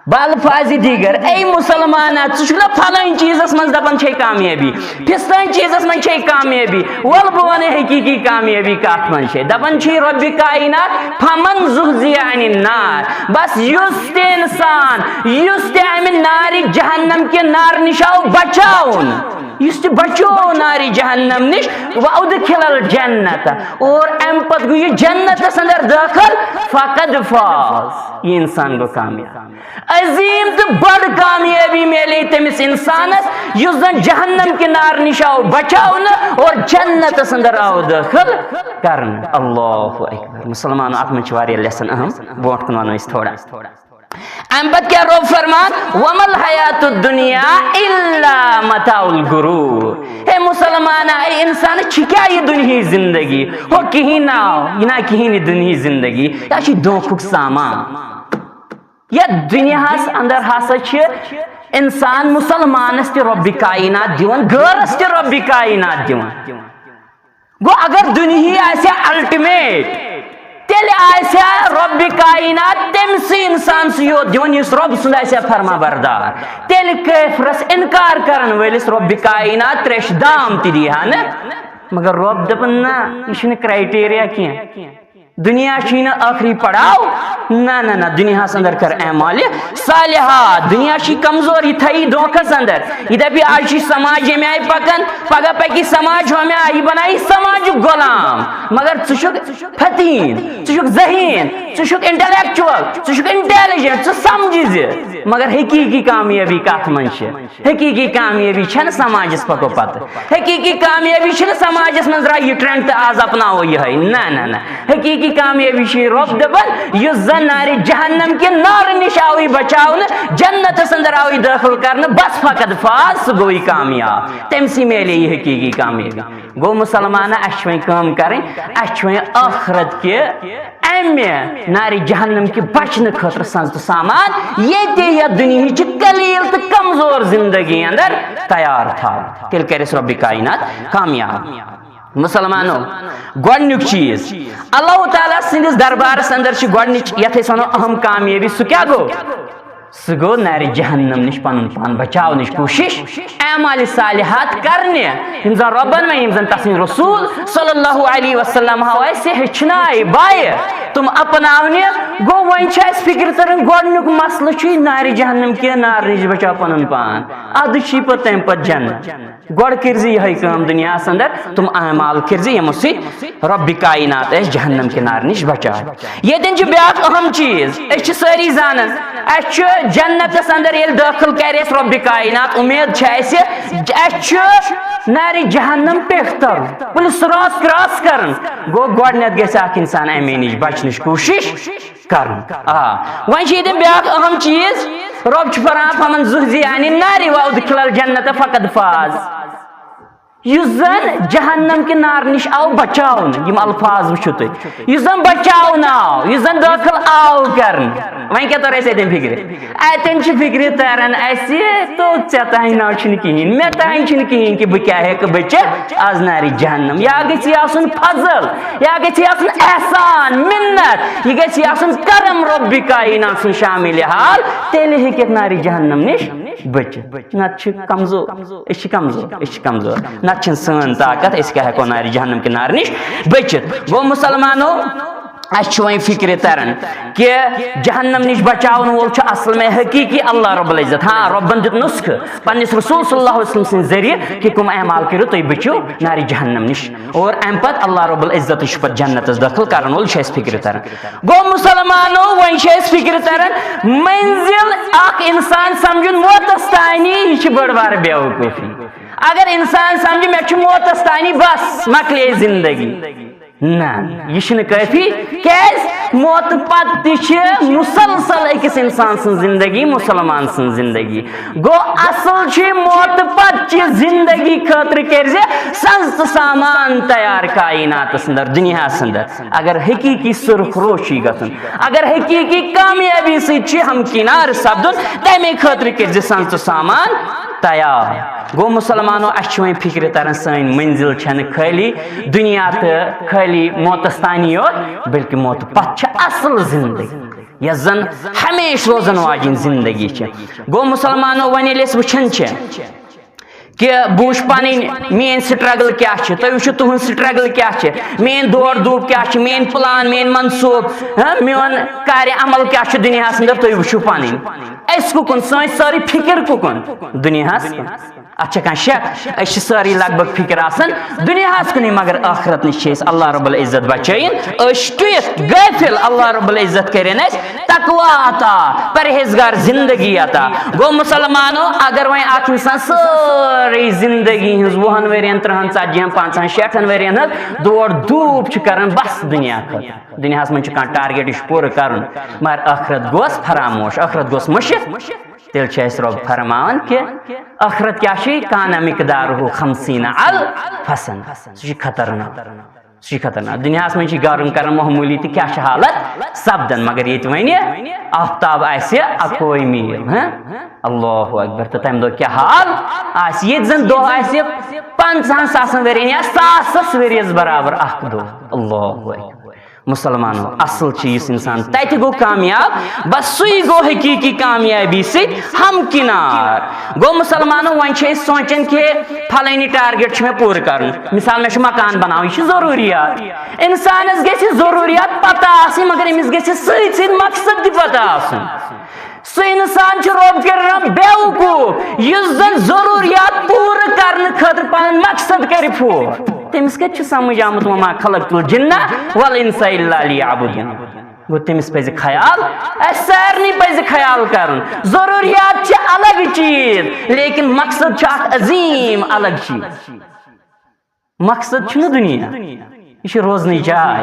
بالفاظِ دیگر، اے مسلمانا، ژٕ چھُکھ نا پھلٲنۍ چیٖزس منٛز دپان چھے کامیٲبی، پھستٲنۍ چیٖزس منٛز چھے کامیٲبی، وَلہٕ بہٕ وَنَے حقیٖقی کامیٲبی کَتھ منٛز چھے۔ دپان چھُے رۄبِ کائنات، "فمن زحزح عن النار"، بس یُس تہِ اِنسان، یُس تہِ اَمہِ نارِ جہنم کہِ نارٕ نِش آو بچاونہٕ، یُس تہِ بچوو نارِ جہنم نِش، "وادخل الجنت"، اور اَمہِ پتہٕ گوٚو یہِ جنتس اندر دٲخل، "فقد فاز"، یہِ اِنسان گوٚو کامیاب۔ عظیٖم تہٕ بٔڑ کامیٲبی میلے تٔمِس اِنسانَس، یُس زَن جہنم کہِ نارٕ نِش آو بچاونہٕ اور جنتَس اندر آو دٲخل کرنہٕ۔ اللہ اکبر۔ مُسلمانو، اَتھ منٛز چھِ واریاہ lesson اہم، برونٛٹھ کُن وَنو أسۍ تھوڑا۔ اَمہِ پتہٕ کیٛاہ رۄب فرمان؟ "وما الحیات الدنیا الا متاع الغرور"۔ ہے مُسلمانا، اے اِنسان، چھِ کیٛاہ یہِ دُنیہٕچ زندگی؟ ہو کِہیٖنۍ ناو، یہِ نا کِہیٖنۍ یہِ دُنیہٕچ زندگی، یہِ چھِ دھوکھُک سامان۔ یتھ دُنیاہس اندر ہسا چھِ انسان مسلمانس تہِ رۄبِ کائنات دِوان، غٲرس تہِ رۄبِ کائنات دِوان۔ گوٚو، اگر دُنیہٕے آسہِ ہا ultimate، تیٚلہِ آسہِ ہا رۄبِ کائنات تٔمسٕے انسانسٕے یوت دِوان، یُس رۄب سُنٛد آسہِ ہا فرما بردار۔ تیٚلہِ کٲفرس، انکار کرن وٲلِس، رۄبِ کائنات تریشہِ دام تہِ دی ہا نہٕ۔ مگر رۄب دپان، نہ، یہِ چھُنہٕ criteria کینٛہہ۔ دُنیا چھُے نہٕ ٲخری پڑاو۔ نہ، نہ، نہ، دُنیاہس اندر کر اعمالِ صالحات۔ دُنیا چھُے کمزور، یہِ تھایی دھوکس اندر۔ یہِ دپہِ، آز چھُے سماج ییٚمہِ آیہِ پکان، پگاہ پکی سماج ہُمہِ آیہِ، یہِ بنایی سماجُک غلام۔ مگر ژٕ چھُکھ فتیٖن، ژٕ چھُکھ ذہیٖن، ژٕ چھُکھ intellectual، ژٕ چھُکھ intelligent، ژٕ سمجھِ زِ مگر حقیٖقی کامیٲبی کتھ منٛز چھِ؟ حقیٖقی کامیٲبی چھَنہٕ سماجس پکو پتہٕ۔ حقیٖقی کامیٲبی چھِنہٕ سماجس منٛز درٛاو یہِ trend تہٕ آز اپناوو یِہوٚے۔ نہ، نہ، نہ۔ حقیٖقی کامیٲبی چھِ یہِ رۄب دَپان، یُس زن نارِ جہنم کہِ نارٕ نِش آوٕے بچاونہٕ، جنتس اندر آوٕے دٲخل کرنہٕ، بس فقط فاز، سُہ گوٚوٕے کامیاب۔ تٔمۍ سٕے میلے یہِ حقیٖقی کامیٲبی۔ گوٚو مُسلمانہ، اَسہِ چھِ وۄنۍ کٲم کرٕنۍ، اَسہِ چھِ وۄنۍ ٲخرت کہِ امہِ نارِ جہنم کہِ بچنہٕ خٲطرٕ سنز تہٕ سامان ییٚتہِ یتھ دُنیہٕچہِ قلیل تہٕ کمزور زندگی اندر تیار تھاو۔ تیٚلہِ کرِ اَسہِ رۄبِ کائنات کامیاب۔ مُسلمانو، گۄڈنیُک چیٖز، اللہ تعالیٰ سٕنٛدِس دربارس اندر چھِ گۄڈنِچ، یتھ أسۍ ونو اہم کامیٲبی، سُہ کیٛاہ گوٚو؟ سُہ گوٚو نارِ جہنم نِش پنُن پان بچاونٕچ کوٗشش، اعمال صالحات کرنہِ، یِم زن رۄبن وۄنۍ، یِم زن تسٕنٛدۍ رسول صلی اللہ علیہ وسلم ہاو اَسہِ ہیٚچھنایہِ بایہِ، تِم اپناونہِ۔ گوٚو، وۄنۍ چھِ اَسہِ فکرِ تران، گۄڈنیُک مسلہٕ چھُ یہِ نارِ جہنم کہِ نارٕ نِش بچاو پنُن پان، ادٕ چھُے پتہٕ تمہِ پتہٕ جنت۔ گۄڈٕ کٔرۍ زِ یِہوٚے کٲم دُنیاہس اندر، تِم اعمال کٔرۍ زِ یِمو سۭتۍ رۄبِ کائنات اَسہِ جہنم کہِ نارٕ نِش بچاو۔ ییٚتٮ۪ن چھُ بیٛاکھ اہم چیٖز، أسۍ چھِ سٲری زانان، اَسہِ چھُ جنتس اندر ییٚلہِ دٲخل کرِ اَسہِ رۄبِ کائنات، اُمید چھِ اَسہِ، اَسہِ چھُ نارِ جہنم پٮ۪ٹھ ترُن، پُلہِ صراط cross کرُن۔ گوٚو، گۄڈٕنٮ۪تھ گژھِ اکھ انسان اَمے نِش بچنٕچ کوٗشش کرُن۔ آ، وۄنۍ چھِ ییٚتٮ۪ن بیٛاکھ اہم چیٖز، رۄب چھُ فرماوان، "فمن زحزح عن النار وادخل الجنة فقد فاز"۔ یُس زن جہنم کہِ نارٕ نِش آو بچاونہٕ، یِم الفاظ وٕچھِو تُہۍ، یُس زن بچاونہٕ آو، یُس زن دٲخل آو کرنہٕ۔ وۄنۍ کیٛاہ توٚر اَسہِ اَتٮ۪ن فِکرِ؟ اَتٮ۪ن چھِ فِکرِ تران اَسہِ، تو ژےٚ تانۍ نہ چھُنہٕ کِہیٖنۍ، مےٚ تانۍ چھُنہٕ کِہیٖنۍ کہِ بہٕ کیٛاہ ہٮ۪کہٕ بٔچِتھ از نارِ جہنم۔ یا گژھِ یہِ آسُن فضل، یا گژھِ یہِ آسُن احسان، مِنت، یہِ گژھِ یہِ آسُن کرم رۄبِ کائنات سُنٛد شاملِ حال، تیٚلہِ ہیٚکہِ نارِ جہنم نِش بٔچِتھ۔ نتہٕ چھِ کمزور، أسۍ چھِ کمزور، أسۍ چھِ کمزور، نتہٕ چھِنہٕ سٲنۍ طاقت، أسۍ کیٛاہ ہٮ۪کو نارِ جہنم کہِ نارٕ نِش بٔچِتھ؟ گوٚو مُسلمانو، اسہِ چھُ وۄنۍ فکرِ تران کہِ جہنم نِش بچاون وول چھُ اصل میں حقیقی اللہ رب العزت۔ ہاں، رۄبن دیُت نسخہٕ پننِس رسول صلی اللہ علیہ وسلم سٕنٛدِ ذٔریعہٕ کہِ کُم اعمال کٔرِو تُہۍ بٔچِو نارِ جہنم نِش، اور امہِ پتہٕ اللہ رب العزت چھُ پتہٕ جنتس دٲخل کرن وول، چھُ اسہِ فکرِ تران۔ گوٚو مسلمانو، وۄنۍ چھِ اسہِ فکرِ تران، منزل اکھ انسان سمجھُن موتس تانی، یہِ چھِ بٔڑ بارٕ بیوقوفی۔ اگر انسان سمجھِ مےٚ چھُ موتس تانی، بس مۄکلے زندگی، نہ، یہِ چھُنہٕ کٲفی۔ کیازِ؟ موتہٕ پتہٕ تہِ چھِ مسلسل أکِس انسان سٕنٛز زندگی، مسلمان سٕنٛز زندگی۔ گوٚو، اصل چھُ موتہٕ پتہٕ چہِ زندگی خٲطرٕ کٔرزِ سنٛز تہٕ سامان تیار کائناتس اندر، دُنیاہس اندر۔ اگر حقیقی سرخ روشی گژھُن، اگر حقیقی کامیابی سۭتۍ چھِ ہمکنار سپدُن، تمے خٲطرٕ کٔرزِ سنٛز تہٕ سامان تیار۔ گوٚو مسلمانو، اسہِ چھِ وۄنۍ فکرِ تران، سٲنۍ منزل چھنہٕ خٲلی دُنیا تہٕ خٲلی موتس تانی یوت، بلکہِ موتہٕ پتھ چھِ اصل زندگی، یۄس زن ہمیشہِ روزن واجیٚنۍ زندگی چھِ۔ گوٚو مسلمانو، وۄنۍ ییٚلہِ أسۍ وٕچھان چھِ کہِ بہٕ وٕچھٕ پنٕنۍ، میٲنۍ سٹرگل کیٛاہ چھِ، تُہۍ وٕچھِو تُہنٛز سٹرگل کیٛاہ چھِ، میٲنۍ دور دوٗپ کیٛاہ چھِ، میٲنۍ پلان، میٲنۍ منصوب، ہاں، میون کارِ عمل کیٛاہ چھُ دُنیاہس اندر، تُہۍ وٕچھِو پنٕنۍ۔ أسۍ کُکُن، سٲنۍ سٲرٕے فکر کُکُن؟ دُنیاہس کُن۔ اتھ چھا کانٛہہ شک؟ أسۍ چھِ سٲری لگ بگ فکر آسان دُنیاہس کُنُے، مگر ٲخرت نِش چھِ أسۍ اللہ رب العزت بچٲیِن۔ أسۍ ٹُیِتھ غٲفل، اللہ رب العزت کٔرِن اسہِ تقوی عطا، پرہیزگار زندگی عطا۔ گوٚو مسلمانو، اگر وۄنۍ اکھ انسان سٲرٕے زندگی ہٕنٛز وُہن ؤرین، ترٕہن، ژتجی ہن، پنٛژاہن، شیٹھن ؤرین ہٕنٛز دور دوٗپ چھُ کران بس دُنیا خٲطرٕ، دُنیاہس منٛز چھُ کانٛہہ ٹارگیٹ، یہِ چھُ پوٗرٕ کرُن، مگر ٲخرت گوٚژھ فراموش، ٲخرت گوٚژھ مٔشِتھ، تیٚلہِ چھُ اَسہِ رۄب فرماوان کہِ ٲخرت کیٛاہ چھُ؟ کان مقدارہ خمسین الف سنہ۔ سُہ چھُ خطرناک۔ سُہ چھُ خطرناک۔ دُنیاہَس منٛز چھِ گرم کران معموٗلی تہٕ کیٛاہ چھِ حالت سپدان، مگر ییٚتہِ وۄنۍ آفتاب آسہِ اَکوے میٖل، ہاں؟ اللہ اکبر۔ تہٕ تَمہِ دۄہ کیٛاہ حال آسہِ؟ ییٚتہِ زَن دۄہ آسہِ پنٛژاہَن ساسَن ؤرِین یا ساسَس ؤرِیَس برابر اَکھ دۄہ۔ اللہ اکبر۔ مسلمانو، اصل چھُ یُس انسان تتہِ گوٚو کامیاب، بس سُے گوٚو حقیقی کامیابی سۭتۍ ہمکنار۔ گوٚو مسلمانو، وۄنۍ چھِ أسۍ سونچان کہِ فلٲنی ٹارگیٹ چھُ مےٚ پوٗرٕ کرُن۔ مثال، مےٚ چھُ مکان بناوُن، یہِ چھُ ضروٗریات۔ انسانس گژھِ ضروٗریات پتہ آسٕنۍ، مگر أمِس گژھِ سۭتۍ سۭتۍ مقصد تہِ پتہ آسُن۔ سُہ انسان چھُ رۄب کٔرِنۍ بیوقوف، یُس زن ضروٗریات پوٗرٕ کرنہٕ خٲطرٕ پنُن مقصد کرِ پوٗرٕ۔ تٔمِس کتہِ چھُ سمجھ آمُت، وما خلقت الجن والانس الا لیعبدون؟ گوٚو، تٔمِس پزِ خیال، اسہِ سارنٕے پزِ خیال کرُن۔ ضروٗریات چھِ الگ چیٖز، لیکن مقصد چھُ اکھ عظیٖم الگ چیٖز۔ مقصد چھُنہٕ دُنیا، یہِ چھِ روزنٕچ جاے،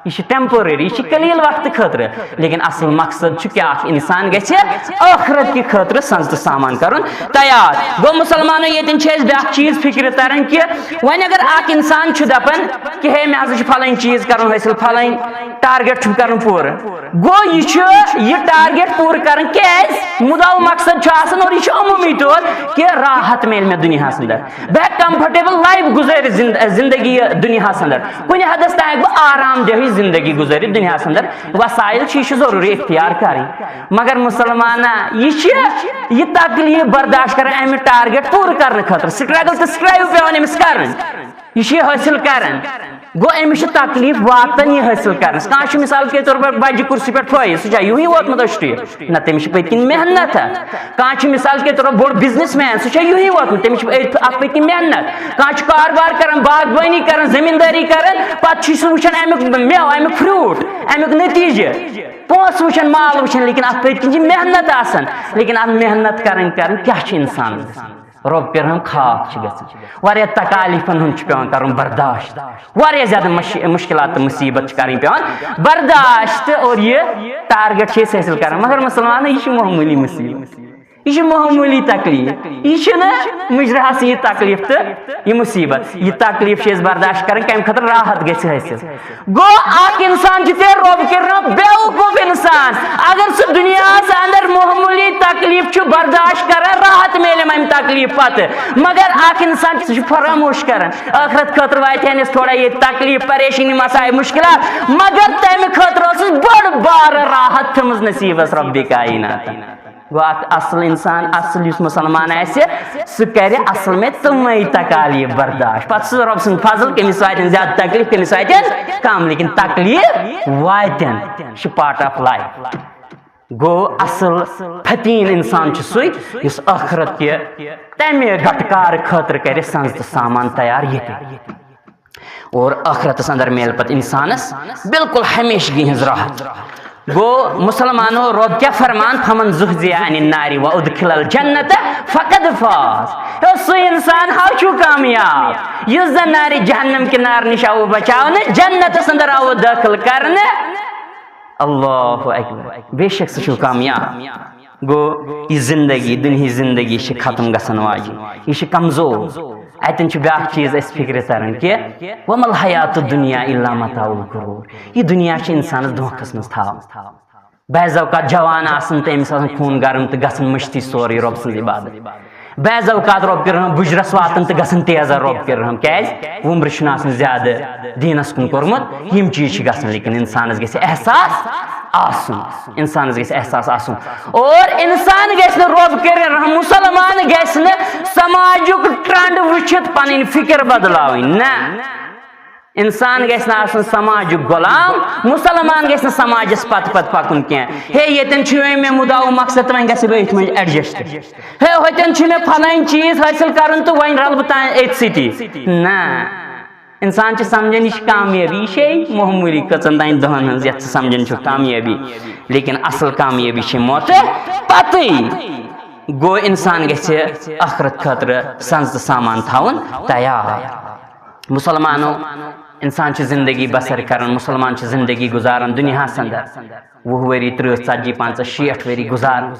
یہِ چھِ temporary، یہِ چھِ قلیل وقتہٕ خٲطرٕ، لیکن اصل مقصد چھُ کہِ اکھ انسان گژھِ ٲخرت کہِ خٲطرٕ سنٛز تہٕ سامان کرُن تیار۔ گوٚو مسلمانو، ییٚتٮ۪ن چھِ أسۍ بیٛاکھ چیٖز فکرِ تران کہِ وۄنۍ اگر اکھ انسان چھُ دپان کہِ ہے، مےٚ ہسا چھُ فلٲنۍ چیٖز کرُن حٲصِل، فلٲنۍ ٹارگیٹ چھُم کرُن پوٗرٕ، گوٚو، یہِ چھُ یہِ ٹارگیٹ پوٗرٕ کران۔ کیٛازِ؟ مُدا و مقصد چھُ آسان، اور یہِ چھُ عموٗمی طور کہِ راحت میلہِ مےٚ دُنیاہَس اندر، بہٕ ہٮ۪کہٕ comfortable life گُزٲرِتھ زند-، زندگی یہِ دُنیاہَس اندر، کُنہِ حدس تام ہٮ۪کہٕ بہٕ آرام دہٕچ زندگی گُزٲرِتھ دُنیاہَس اندر۔ وسائل چھِ، یہِ چھُ ضروٗری اختیار کرٕنۍ، مگر مسلمانہ، یہِ چھِ یہِ تکلیف برداشت کران اَمہِ ٹارگیٹ پوٗرٕ کرنہٕ خٲطرٕ، struggle تہٕ strive پٮ۪وان أمِس کرٕنۍ۔ یہِ چھُ یہِ حٲصِل کران، گوٚو، أمِس چھِ تکلیٖف واتان یہِ حٲصِل کرنَس۔ کانٛہہ چھُ، مثال کے طور پر، بجہِ کُرسی پٮ۪ٹھ فٲیِض، سُہ چھا یِہُے ووتمُت أچھٹہِ؟ نہ، تٔمِس چھِ پٔتۍ کِنۍ محنت۔ کانٛہہ چھُ، مثال کے طور پر، بوٚڑ business man، سُہ چھا یِہُے ووتمُت؟ تٔمِس چھِ أتھۍ، اَتھ پٔتۍ کِنۍ محنت۔ کانٛہہ چھُ کاربار کران، باغبٲنی کران، زٔمیٖندٲری کران، پَتہٕ چھُ سُہ وٕچھان اَمیُک مٮ۪وٕ، اَمیُک fruit، اَمیُک نتیٖجہٕ، پونٛسہٕ وٕچھان، مال وٕچھان، لیکن اَتھ پٔتۍ کِنۍ چھِ محنت آسان۔ لیکن اَتھ محنت کران کران کیٛاہ چھُ اِنسانَس گژھان؟ رۄب کٔرِنۍ خاک چھِ گژھان، واریاہ تکالیٖفَن ہُنٛد چھُ پٮ۪وان کَرُن برداشت، واریاہ زیادٕ مُش-، مُشکِلات تہٕ مُصیٖبت چھِ کَرٕنۍ پٮ۪وان برداشت، اور یہِ ٹارگیٹ چھِ أسۍ حٲصِل کَران۔ مگر مُسلمانو، یہِ چھِ معموٗلی مُصیٖبت، یہِ چھِ معموٗلی تکلیٖف، یہِ چھِنہٕ مُجرحس یہِ تکلیٖف تہٕ یہِ مُصیٖبت۔ یہِ تکلیٖف چھِ أسۍ برداشت کَرٕنۍ، کَمہِ خٲطرٕ؟ راحت گژھِ حٲصِل۔ گوٚو، اکھ انسان چھُ تیٚلہِ رۄب کٔرِنو بیوقوف انسان۔ اگر سُہ دُنیاہس اندر معموٗلی تکلیٖف چھُ برداشت کران، راحت میلہِ اَمہِ تکلیٖف پتہٕ۔ مگر اکھ انسان چھُ، سُہ چھُ فراموش کران، ٲخرت خٲطرٕ واتہِ ہن أسۍ تھوڑا ییٚتہِ تکلیٖف، پریشٲنی، مسائل، مُشکِلات، مگر تَمہِ خٲطرٕ ٲسٕس بٔڑ بارٕ راحت تھٲومٕژ نصیٖبس رۄبِ کائناتن۔ گوٚو اکھ اصل انسان، اصل یُس مسلمان آسہِ، سُہ کرِ اصل میں تِمے تکالیف برداشت۔ پتہٕ سُہ رۄب سُنٛد فضل، کٔمِس واتن زیادٕ تکلیف، کٔمِس واتن کم، لیکن تکلیف واتن۔ یہِ چھُ part of life۔ گوٚو اصل فتین انسان چھُ سُے یُس ٲخرت کہِ تمہِ گٹکار خٲطرٕ کرِ سنز تہٕ سامان تیار۔ یہِ تہِ اور ٲخرتس اندر میلہِ پتہٕ انسانس بالکل ہمیشگی ہٕنٛز راحت۔ گوٚو مسلمانو، رۄب کیٛاہ فرمان؟ فمن زحزح عن النار وادخل الجنة فقد فاز۔ ہے، سُہ انسان ہا چھُ کامیاب یُس زن نارِ جہنم کہِ نار نِش آو بچاونہٕ، جنتس اندر آو دٲخل کرنہٕ۔ اللہ اکبر، بے شک سُہ چھُ کامیاب۔ گوٚو یہِ زندگی، دُنہِچ زندگی چھِ ختم گژھن واجِنۍ، یہِ چھِ کمزور۔ اتٮ۪ن چھُ بیٛاکھ چیٖز اسہِ فکرِ تران کہِ وما الحیات الدنیا الا متاع الغرور، یہِ دُنیا چھِ انسانس دھوکس منٛز تھاوان۔ بعض اوقات جوان آسان، تٔمِس آسان خوٗن گرم تہٕ گژھان مٔشتٕے سورُے رۄب سٕنٛز عبادت۔ بعض اوقات رۄب کٔرِنہم بُجرس واتان تہٕ گژھان تیزر رۄب کٔرِنہم۔ کیٛازِ؟ وُمرِ چھُنہٕ آسان زیادٕ دیٖنس کُن کوٚرمُت۔ یِم چیٖز چھِ گژھان، لیکن انسانس گژھِ احساس آسُن۔ انسانس گژھِ احساس آسُن۔ اور انسان گژھِ نہٕ رۄب کٔرِنہم، مسلمان گژھِ نہٕ سماجُک ٹرنڈ وٕچھِتھ پنٕنۍ فکر بدلاوٕنۍ۔ نہ، انسان گژھِ نہٕ آسُن سماجُک غلام، مسلمان گژھِ نہٕ سماجس پتہٕ پتہٕ پکُن کینٛہہ۔ ہے، ییٚتٮ۪ن چھُ وۄنۍ مےٚ مُدعا و مقصد تہٕ وۄنۍ گژھٕ بہٕ أتھۍ منٛز adjust۔ ہے، ہوٚتٮ۪ن چھُ مےٚ فلٲنۍ چیٖز حٲصِل کرُن تہٕ وۄنۍ رلہٕ بہٕ تانۍ أتھۍ سۭتی۔ نہ، انسان چھُ سمجھان یہِ چھِ کامیٲبی، یہِ چھے معموٗلی کٔژن تانۍ دۄہن ہٕنٛز یتھ ژٕ سمجھان چھُکھ کامیٲبی، لیکن اصل کامیٲبی چھِ موتہٕ پتٕے۔ گوٚو انسان گژھِ ٲخرت خٲطرٕ سنز تہٕ سامان تھاوُن تیار۔ مسلمانو، انسان چھُ زندگی بسر کران، مسلمان چھُ زندگی گزاران دنیاہس اندر۔ وُہ ؤری، ترٕٛہ، ژتجی، پنژاہ، شیٹھ ؤری گزاران۔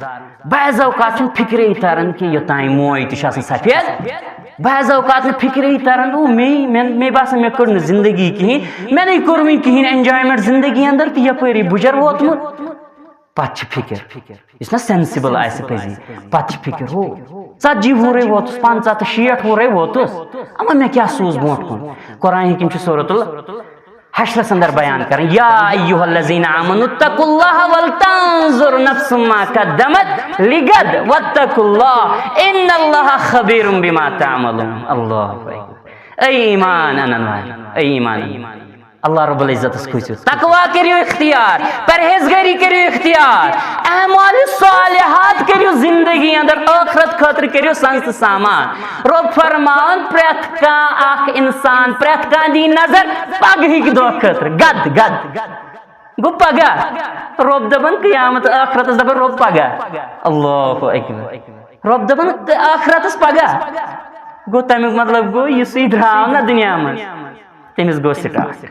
بعض اوقات چھُنہٕ فکرے تران کہِ یوٚتام موج تہِ چھِ آسان سفید۔ بعض اوقات نہٕ فکرے تران، او، مے، مےٚ، مے باسان مےٚ کٔر نہٕ زندگی کِہیٖنۍ، مےٚ نَے کوٚر وٕنہِ کِہیٖنۍ enjoyment زندگی اندر تہٕ یپٲری بُجر ووتمُت۔ پتہٕ چھِ فکر، یُس نہ sensible آسہِ پٔزی، پتہٕ چھِ فکر، ہو، ژتجی وُہرے ووتُس، پنژاہ تہٕ شیٹھ وُہرے ووتُس، اما مےٚ کیٛاہ سوٗز برونٛٹھ کُن؟ قرآن حکیم چھُ سورۃ الحشرس اندر بیان کران، یا ایھا الذین آمنوا اتقوا اللہ ولتنظر نفس ما قدمت لغد واتقوا اللہ ان اللہ خبیر بما تعملون۔ اللہ اکبر۔ اے ایمان انن والے، اے ایمان انن والے۔ اللہ رب العزتس کھوژِو، تقوی کٔرِو اختیار، پرہیزگٲری کٔرِو اختیار، اعمال صالحات کٔرِو زندگی اندر، ٲخرت خٲطرٕ کٔرِو سنز تہٕ سامان۔ رب فرمان، پرٛٮ۪تھ کانٛہہ اکھ انسان، پرٛٮ۪تھ کانٛہہ دی نظر پگہٕکۍ دۄہ خٲطرٕ، گد گد۔ گوٚو پگاہ، رب دپان قیامت ٲخرتس دپان رب پگاہ۔ اللہ اکبر۔ رب دپان ٲخرتس پگاہ۔ گوٚو تمیُک مطلب گوٚو یُس یہِ درٛاو نہ دُنیا منٛز، تٔمِس گوٚو سٹاک۔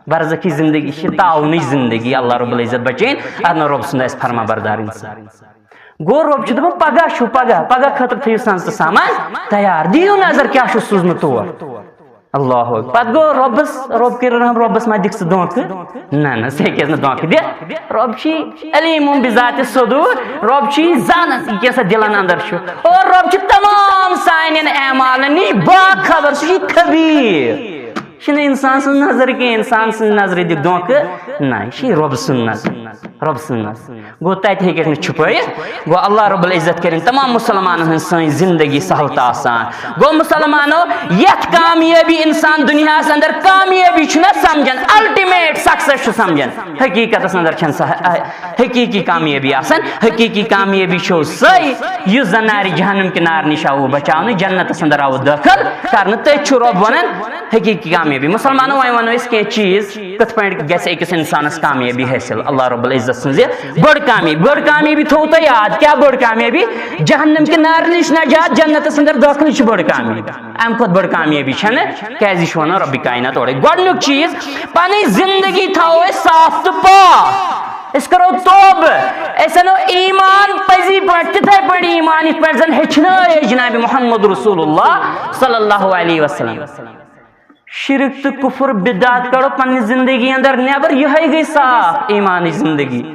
برزخی زندگی چھِ تعاونٕچ زندگی، اللہ رب العزت بچٲیِن، اتھ نہٕ رۄب سُنٛد آسہِ فرما بردار انسان۔ گوٚو رۄب چھُ دپان، پگاہ چھُو، پگاہ، پگاہ خٲطرٕ تھٲیِو سنز تہٕ سامان تیار، دِیِو نظر کیٛاہ چھُ سوٗزمُت تور۔ اللہ اکبر۔ پتہٕ گوٚو رۄبس، رۄب کٔرِو رحم، رۄبس ما دِکھ ژٕ دھونٛکھٕ؟ نہ، نہ، سُہ ہیٚکہِ نہٕ دھونٛکھٕ دِتھ۔ رۄب چھُے علیم بذات صدور، رۄب چھُے زانان یہِ کیٛاہ سا دِلن اندر چھُ۔ اور رۄب چھُ تمام سانٮ۪ن اعمالن نِش باخبر، سُہ چھُے خبیر۔ یہِ چھُنہٕ انسان سٕنٛز نظر کینٛہہ، انسان سٕنٛز نظرِ دِ دھونٛکھٕ۔ نہ، یہِ چھِ رۄب سٕنٛز نظر، رۄب سٕنٛز نظر۔ گوٚو تتہِ ہیٚکٮ۪کھ نہٕ چھُپٲیِتھ۔ گوٚو اللہ رب العزت کٔرِن تمام مسلمانن ہٕنٛز سٲنۍ زندگی سہل تہٕ آسان۔ گوٚو مسلمانو، یتھ کامیٲبی انسان دُنیاہس اندر کامیٲبی چھُنہ سمجھان، ultimate success چھُ سمجھان، حقیقتس اندر چھنہٕ سۄ حقیقی کامیٲبی آسان۔ حقیقی کامیٲبی چھو سۄے یُس زن نارِ جہنم کہِ نار نِش آوٕ بچاونہٕ، جنتس اندر آوٕ دٲخل کرنہٕ۔ تٔتھۍ چھُ رۄب ونان حقیقی کامیٲبی۔ مسلمانو، وۄنۍ ونو أسۍ کینٛہہ چیٖز، کِتھ پٲٹھۍ گژھِ أکِس انسانس کامیٲبی حٲصِل اللہ رب العزت سٕنٛزِ بٔڑ کامیٲبی۔ بٔڑ کامیٲبی تھٲوو تۄہہِ یاد، کیٛاہ بٔڑ کامیٲبی؟ جہنم کہِ نارٕ نِش نجات، جنتس اندر دٲخلہٕ چھِ بٔڑ کامیٲبی۔ امہِ کھۄتہٕ بٔڑ کامیٲبی چھنہٕ، کیٛازِ یہِ چھُ ونان رۄبِ کاینات اورے۔ گۄڈٕنیُک چیٖز، پنٕنۍ زندگی تھاوو أسۍ صاف تہٕ پاک۔ أسۍ کرو توبہٕ، أسۍ انو ایمان پزی پٲٹھۍ، تِتھے پٲٹھۍ ایمان یِتھ پٲٹھۍ زن ہیٚچھنٲے أسۍ جناب محمد رسول اللہ صلی اللہ علیہ وسلم۔ شرک تہٕ کفر بدعت کڑو پننہِ زندگی اندر نٮ۪بر، یِہے گٔے صاف ایمانٕچ زندگی۔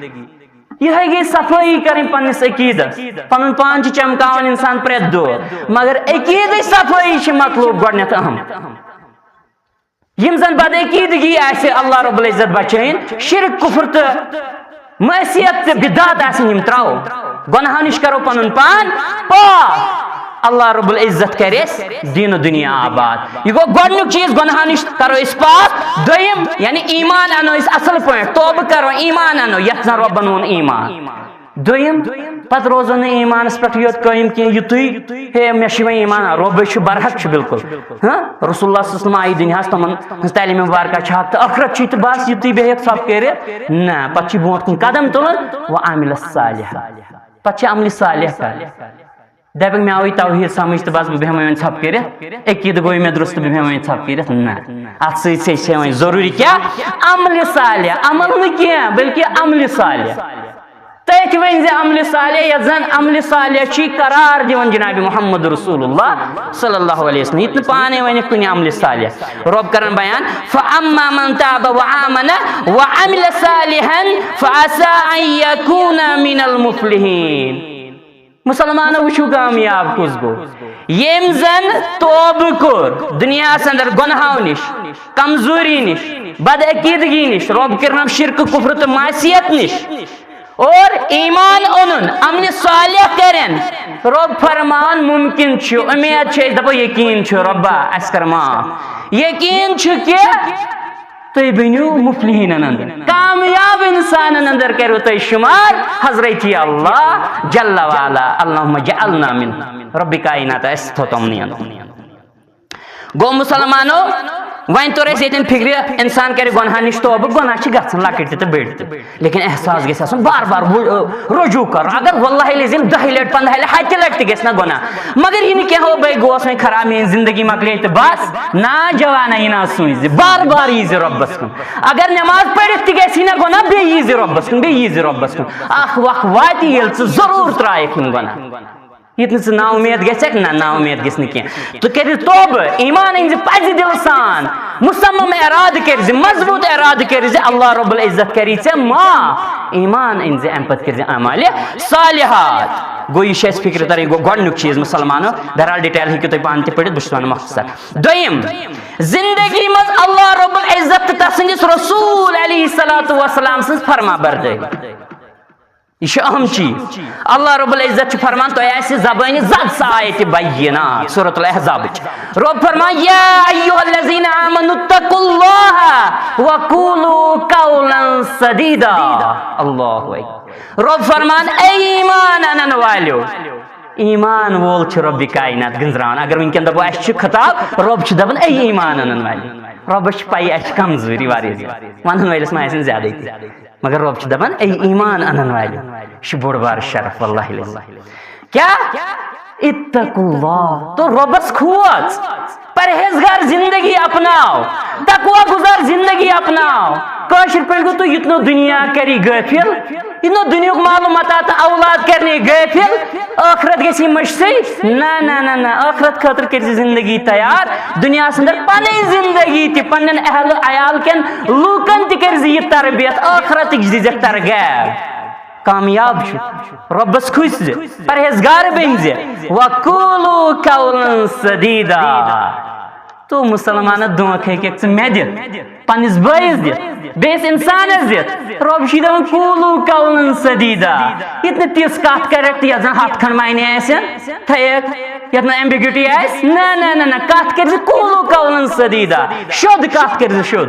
یِہے گٔے صفٲیی کرٕنۍ پننِس عقیدس۔ پنُن پان چھُ چمکاوان انسان پرٛٮ۪تھ دۄہ، مگر عقیدٕچ صفٲیی چھِ مطلوب گۄڈنٮ۪تھ اہم۔ یِم زن بدعقیدگی آسہِ، اللہ رب العزت بچٲیِن، شرک، کفر تہٕ معصیت تہٕ بدعت آسن، یِم ترٛاوو۔ گۄناہو نِش کرو پنُن پان پاک، اللہ رب العزت کرِ اَسہِ دین و دنیا آباد۔ یہِ گوٚو گۄڈٕنیُک چیٖز، گۄناہو نِش کرو أسۍ پاک۔ دوٚیِم، یعنی ایمان انو أسۍ اصل پٲٹھۍ، توبہٕ کرو، ایمان انو، یتھ زن رۄبن ووٚن ایمان۔ دوٚیِم، پتہٕ روزو نہٕ ایمانس پٮ۪ٹھ یوت قٲیِم کینٛہہ، یُتُے ہے مےٚ چھُ وۄنۍ ایمان، رۄبے چھُ، برحق چھُ بالکل۔ ہاں، رسول اللہ صلی اللہ علیہ وسلم آیہِ دُنیاہس، تِمن ہٕنٛز تعلیٖم مبارکہ چھِ حق تہٕ ٲخرت چھُے تہٕ بس، یُتُے بیٚہہِ ہیٚکہِ ژھۄپہٕ کٔرِتھ۔ نہ، پتہٕ چھُ برونٛٹھ کُن قدم تُلُن، وعمل صالحا۔ پتہٕ چھِ عملِ صالح کرٕنۍ۔ دپکھ مےٚ آوٕے توحیٖد سمجھ تہٕ بس بہٕ بیٚہمہٕ وۄنۍ ژھۄپہٕ کٔرِتھ، عقیٖدٕ گوٚو مےٚ درست تہٕ بہٕ بیٚہمہٕ وۄنۍ ژھۄپہٕ کٔرِتھ۔ نہ، اتھ سۭتۍ سۭتۍ چھِ وۄنۍ ضروٗری کیٛاہ؟ عملِ صالح، عمل نہٕ کینٛہہ بلکہ عملِ صالح۔ تٔتھۍ ؤنۍ زِ عملِ صالح، یتھ زن عملِ صالح چھُ قرار دِوان جناب محمد رسول اللہ صلی اللہ علیہ وسلم، یہِ تہِ نہٕ پانے ونہِ کُنہِ عملِ صالح۔ رۄب کران بیان، فَأَمَّا مَنْ تَابَ وَآمَنَ وَعَمِلَ صَالِحًا فَعَسَىٰ أَنْ يَكُونَ مِنَ الْمُفْلِحِينَ۔ مسلمانو، وٕچھِو کامیاب کُس گوٚو؟ ییٚمۍ زن توبہٕ کوٚر دُنیاہس اندر گۄنہو نِش، کمزوری نِش، بد عقیدگی نِش، رۄب کٔرنم شرک کفر تہٕ معصیت نِش، اور ایمان اونُن، عملِ صالح کرن۔ رۄب فرمان ممکن چھُ، اُمید چھِ أسۍ دپو یقین چھُ رۄبا اسہِ کر معاف۔ یقین چھُ کہِ تُہۍ بٔنِو مُفلِحیٖنَن اندر، کامیاب انسانن اندر کٔرِو تُہۍ شُمار۔ حضرت اللہ جل وعلا، اللہم اجعلنا من، رب کائنات، اسہِ تھو تِمنٕے اندر۔ گوٚو مسلمانو، وۄنۍ توٚر اَسہِ ییٚتٮ۪ن فِکرِ، انسان کرِ گۄناہن نِش توبہٕ، گۄناہ چھِ گژھان لۄکٕٹۍ تہِ تہٕ بٔڑۍ تہِ۔ لیکن احساس گژھِ آسُن بار بار وُ-، رجوع کرُن۔ اگر واللہ العظیم دَہہِ لٹہِ، پنٛداہہِ لٹہِ، ہتہِ لٹہِ تہِ گژھِ نہ گۄناہ، مگر یہِ نہٕ کینٛہہ، ہو بھائی، گوس وۄنۍ خراب، میٲنۍ زندگی مۄکلے تہٕ بس۔ نا جوانا، یہِ نہ سوٗنچ زِ بار بار یی زِ رۄبس کُن۔ اگر نماز پٔرِتھ تہِ گژھی نہ گۄناہ، بیٚیہِ یی زِ رۄبس کُن، بیٚیہِ یی زِ رۄبس کُن۔ اکھ وقت واتہِ ییٚلہِ ژٕ ضروٗر ترٛایکھ یِم گۄناہ۔ ییٚتہِ نہٕ ژٕ نا اُمید گژھکھ، نہ، نا اُمید گژھِ نہٕ کینٛہہ۔ ژٕ کٔرِو توبہٕ، ایمان أنۍ زِ پزِ دِلہٕ سان، مصمم ارادٕ کٔرۍ زِ، مضبوٗط ارادٕ کٔرۍ زِ اللہ رب العزت کری ژےٚ معاف۔ ایمان أنۍ زِ، امہِ پتہٕ کٔرۍ زِ اعمالِ صالحات۔ گوٚو، یہِ چھِ اَسہِ فِکرِ تران، یہِ گوٚو گۄڈٕنیُک چیٖز مسلمانو۔ بہرحال، ڈیٹیل ہیٚکِو تُہۍ پانہٕ تہِ پٔرِتھ، بہٕ چھُس وَنان مختصر۔ دوٚیِم، زندگی منٛز اللہ رب العزت تہٕ تسٕنٛدِس رسول علیہ الصلوۃ والسلام سٕنٛز فرما بردٲری۔ یہِ چھُ اہم چیٖز۔ اللہ رب العزت چھُ فرمان، تۄہہِ آسہِ زبٲنہِ زد سا آیتِ بینات، سورۃ الاحزابٕچ۔ رب فرمان، یا ایھا الذین آمنوا اتقوا اللہ وقولوا قولا سدیدا۔ اللہ اکبر۔ رب فرمان، اے ایمان انن والیو، ایمان وول چھُ رب کائنات گنزراوان۔ اگر وٕنکیٚن دپو اَسہِ چھُ خطاب، رب چھُ دپان، اے ایمان انن والیو۔ ربس چھِ پَیی اَسہِ چھِ کمزوٗری واریاہ زیادٕ، ونن وٲلِس ما آسن زیادٕے تہِ۔ مگر رب چھُ دپان، اے ایمان انن والیو، یہِ چھُ بوٚڑ بار شرف، واللہ العظیم۔ کیا؟ اتقوا اللہ، تو ربس کھوژ، پرہیزگار زندگی اپناو، تقوی گزار زندگی اپناو۔ کٲشِر پٲٹھۍ گوٚو، تُہۍ یُتھ نہٕ دُنیا کری غٲفِل، یہِ نہٕ دُنیاہُک مال و متاع تہٕ اولاد کرنے غٲفِل، ٲخرت گژھِ مٔشتٕے۔ نہ، نہ، نہ، نہ، ٲخرت خٲطرٕ کٔرۍ زِ زندگی تیار۔ دُنیاہَس اندر پنٕنۍ زندگی تہِ، پننٮ۪ن اہل و عیال کٮ۪ن لوٗکن تہِ کٔرۍ زِ یہِ تربیت، ٲخرتٕچ دِزٮ۪کھ ترغیب۔ کامیاب چھُ، رۄبس کھوٗژ زِ، پرہیزگار بٔنۍ زِ۔ وقولوا قولا سدیدا۔ تو مسلمانہ دھوکہ ہیٚککھ ژٕ مےٚ دِتھ، پننِس بٲیِس دِتھ، بیٚیِس اِنسانَس دِتھ۔ رۄب چھُے دَپان، "قولوا قولا سدیدا۔" ییٚتہِ نہٕ تِژھ کَتھ کَرٮ۪کھ تہٕ یَتھ زَن ہَتھ کھنٛڈ معنی آسن، تھٲیِکھ، یَتھ نہٕ ambiguity آسہِ۔ نہ، نہ، نہ، نہ، کَتھ کٔرۍ زِ قولوا قولا سدیدا۔ شوٚد کَتھ کٔرۍ زِ، شوٚد۔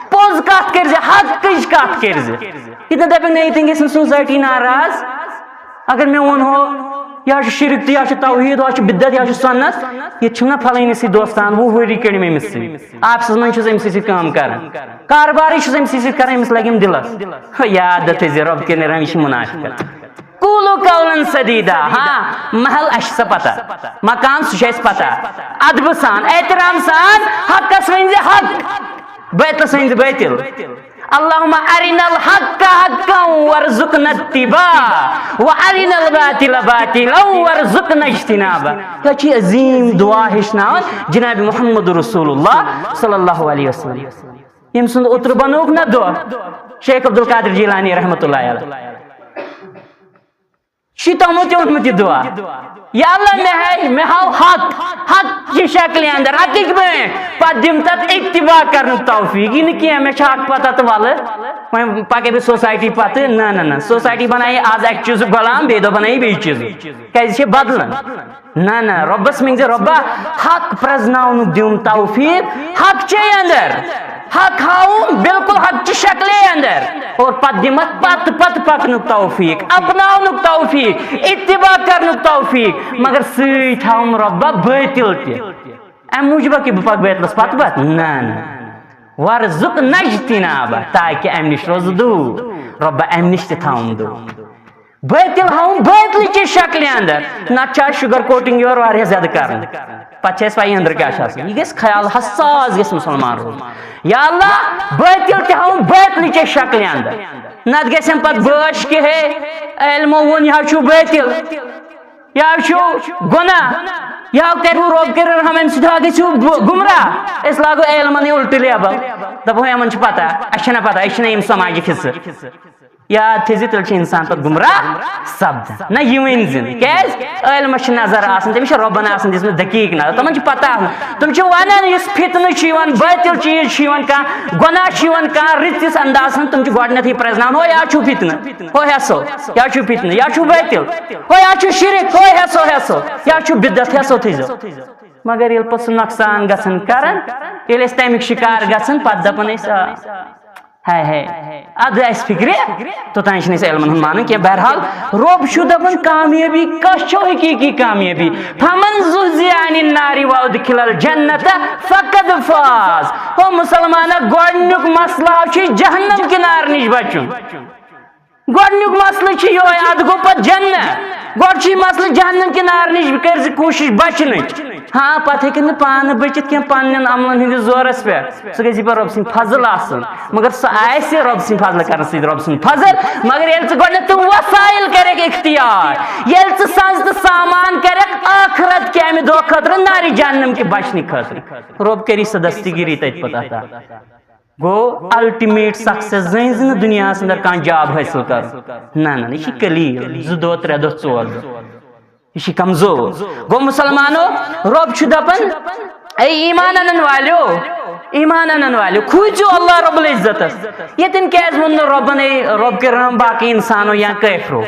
پوٚز کَتھ کٔرۍ زِ، حقٕچ کَتھ کٔرۍ زِ۔ ییٚتہِ نہٕ دَپٮ۪کھ، نہ، ییٚتٮ۪ن گژھِ نہٕ society ناراض۔ اگر مےٚ ووٚن ہو، یہِ حظ چھُ شرک تہٕ یہِ حظ چھُ توحیٖد، ہُہ حظ چھُ بدعت، یہِ حظ چھُ سُنت، ییٚتہِ چھُم نہ پھلٲنِس سۭتۍ دوستان، وُہ ؤری کٔڑۍ مےٚ أمِس سۭتۍ۔ آفسَس منٛز چھُس أمۍ سٕے سۭتۍ کٲم کران، کاربارٕے چھُس أمۍ سٕے سۭتۍ کران، أمِس لگیم دِلس۔ ہہ، یاد تھٲیزِ، رۄب کٔرِنۍ رحم، یہِ چھِ منافقت۔ قولوا قولا سدیدا۔ ہاں، محل اَسہِ چھِ سۄ پتہ، مقام سُہ چھُ اَسہِ پتہ۔ ادبہٕ سان، احترام سان، حقس ؤنۍ زِ حق، باطلس ؤنۍ زِ باطل۔ اللہم ارنا الحق حقا وارزقنا اتباع، و ارنا الباطل باطلا وارزقنا اجتنابہ۔ یہ چھ عظیم دعا ہیچھناوان جناب محمد رسول اللہ صلی اللہ علیہ وسلم۔ یم سند اوتر بنوک نہ دعا، شیخ عبدالقادر جیلانی رحمۃ اللہ علیہ۔ شیطانو تہِ اوٚنمُت یہِ دعا، یا اللہ، مےٚ ہے، مےٚ ہاو حق، حق چہِ شکلہِ اندر، حقٕکۍ پٲٹھۍ، پتہٕ دِم تتھ اتباع کرنُک توفیق۔ یہِ نہٕ کینٛہہ، مےٚ چھِ حق پتہ تہٕ ولہٕ۔ وۄنۍ پکے بہٕ سوسایٹی پتہٕ۔ نہ، نہ، نہ، سوسایٹی بنایہِ آز اکہِ چیٖزُک غلام، بیٚیہِ دۄہ بنایہِ بیٚیہِ چیٖزُک۔ کیازِ یہِ چھِ بدلان۔ نہ، نہ، رۄبس منٛگزِ، رۄبا، حق پرزناونُک دِم توفیق، حق چے اندر، حق ہاوُم بالکل حق چہِ شکلے اندر، اور پتہٕ دِم اتھ پتہٕ پتہٕ پکنُک توفیق، اپناونُک توفیق، اتباع کرنُک توفیق، مگر سۭتۍ تھاوُم رۄبا بٲطل تہِ۔ امہِ موٗجوٗب کہِ بہٕ پکہٕ بٲطلس پتہٕ پتہٕ؟ نہ، نہ۔ ورزق نجتنابہ، تاکہِ امہِ نِش روزٕ دوٗر۔ رۄبا، امہِ نِش تہِ تھاوُم دوٗر۔ بٲطل ہاوُن بٲطلٕچہِ شکلہِ اندر۔ نتہٕ چھِ آز شُگر کوٹنگ یِوان واریاہ زیادٕ کرنہٕ۔ پتہٕ چھِ اَسہِ پَیی أنٛدرٕ کیٛاہ چھُ آسان۔ یہِ گژھِ خیال حساس گژھِ مُسلمان روزُن۔ یا اللہ، بٲطل تہِ ہاوُن بٲطلٕچہِ شکلہِ اندر۔ نتہٕ گژھن پتہٕ بٲش کہِ ہے، علمو ووٚن یہِ حظ چھُ بٲطل، یہِ حظ چھُ گۄناہ، یہِ حظ کَرِوٕ رۄب کٔرِو رحم، اَمہِ سۭتۍ حظ گٔژھِو بُ-، گمراہ۔ أسۍ لاگو علمن یہِ الٹہٕ لیبل، دپو یِمن چھِ پتہ، اَسہِ چھَنہ پتہ، أسۍ چھِنہ یِم سماجِک حصہٕ۔ یاد تھٲیزِ، تیٚلہِ چھُ انسان پتہٕ گمراہ سپدان۔ نہ، یہِ ؤنۍ زِ نہٕ۔ کیازِ؟ عٲلمس چھِ نظر آسان، تٔمِس چھِ رۄبن آسان دِژمٕژ دقیق نظر۔ تِمن چھِ پتہ آسان۔ تِم چھِ ونان، یُس فتنہٕ چھُ یِوان، بٲطل چیٖز چھُ یِوان کانٛہہ، گۄناہ چھُ یِوان کانٛہہ رٕژِس اندازس منٛز، تِم چھِ گۄڈٕنیتھٕے پرزناوان، ہو، یا چھُ فتنہٕ، ہو، ہٮ۪سو، یا چھُ فتنہٕ، یا چھُ بٲطل، ہو، یا چھُ شرک، ہو، ہٮ۪سو، ہٮ۪سو، یا چھُ بدعت، ہٮ۪سو تھٲیزیو۔ مگر ییٚلہِ پتہٕ سُہ نۄقصان گژھان کران، ییٚلہِ أسۍ تمیُک شکار گژھان، پتہٕ دپان أسۍ، آ، ہے ہے، ادٕ اسہِ فکرِ، توٚتام چھِنہٕ أسۍ علمن ہُنٛد مانان کینٛہہ۔ بہرحال، رۄب چھُ دپان، کامیٲبی کۄس چھو حقیقی کامیٲبی؟ فمن زحزح عن النار وادخل الجنة فقد فاز۔ او مسلمانہ، گۄڈنیُک مسلہٕ چھُ جہنم کہِ نارٕ نِش بچُن۔ گۄڈنیُک مسلہٕ چھُ یِہوٚے، ادٕ گوٚو پتہٕ جنت۔ گۄڈٕ چھُ یہِ مسلہٕ جہنم کہِ نارٕ نِش، کٔرۍ زِ کوٗشش بچنٕچ۔ ہاں، پتہٕ ہیٚکہِ نہٕ پانہٕ بٔچِتھ کینٛہہ پننٮ۪ن عملن ہٕنٛدِس زورس پٮ۪ٹھ۔ سُہ گژھِ پتہٕ رۄب سٕنٛدِ فضل آسُن۔ مگر سُہ آسہِ رۄب سٕنٛدِ فضلہٕ کرنہٕ سۭتۍ رۄب سُنٛد فضل۔ مگر ییٚلہِ ژٕ گۄڈٕنٮ۪تھ تِم وسایل کرکھ اختیار، ییٚلہِ ژٕ سنٛز تہٕ سامان کرکھ ٲخرت کہِ امہِ دۄہ خٲطرٕ، نارِ جہنم کہِ بچنہٕ خٲطرٕ، رۄب کری سۄ دستگیری تتہِ پتہٕ عطا۔ گوٚو الٹیمیٹ سکسیس زٔنۍ زِ نہٕ دُنیاہس اندر کانٛہہ جاب حٲصِل کرُن۔ نہ، نہ، نہ، یہِ چھِ قلیل، زٕ دۄہ، ترٛےٚ دۄہ، ژور دۄہ۔ یہِ چھِ کمزور۔ گوٚو مسلمانو، رۄب چھُ دپان، اے ایمان انن والیو، ایمان انن والیو، کھوٗژِو اللہ رب العزتس۔ ییٚتٮ۪ن کیازِ ووٚن نہٕ رۄبن، اے رۄب کٔرِو رحم باقٕے انسانو یا کٲفرو؟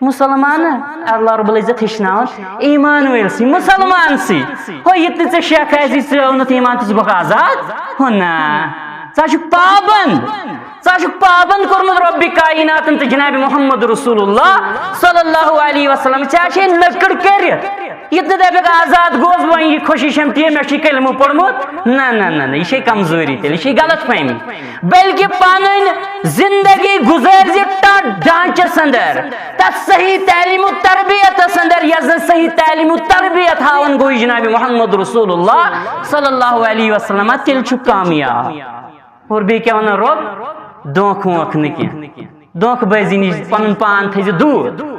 مسلمان، اللہ رب العزت ہیٚچھناوان ایمان وٲلۍ سٕے، مسلمان سٕے۔ ہو، یہِ تہِ ژےٚ شیخ آسی ژےٚ اوٚنُتھ ایمان تہٕ ژٕ گوٚکھ آزاد؟ ہو نہ، ژٕ ہا چھُکھ پابند۔ ژٕ ہا چھُکھ پابند کوٚرمُت رۄبِ کایناتن تہٕ جناب محمد رسول اللہ صلی اللہ علیہ وسلم۔ ژےٚ ہا چھے نٔکٕر کٔرِتھ۔ یہِ تہِ نہٕ دَپٮ۪کھ آزاد گوس بہٕ، وۄنۍ یہِ خوشی چھَم تی، مےٚ چھُے کلمہٕ پوٚرمُت۔ نہ، نہ، نہ، نہ، یہِ چھے کمزوری تیٚلہِ، یہِ چھے غلط فہمی۔ بلکہِ پنٕنۍ زندگی گُزٲرۍ زِ تتھ ڈھانچس اندر، تتھ صحیح تعلیم و تربیتس اندر، یۄس زن صحیح تعلیم و تربیت ہاوان گوٚو جناب محمد رسول اللہ صلی اللہ علیہ وسلم، تیٚلہِ چھُ کامیاب۔ اور بیٚیہِ کیٛاہ وَنان رۄب؟ دھوکہٕ ووکہٕ نہٕ کینٛہہ، دھوکہٕ بٲزی نِش پَنُن پان تھٲیزِ دوٗر۔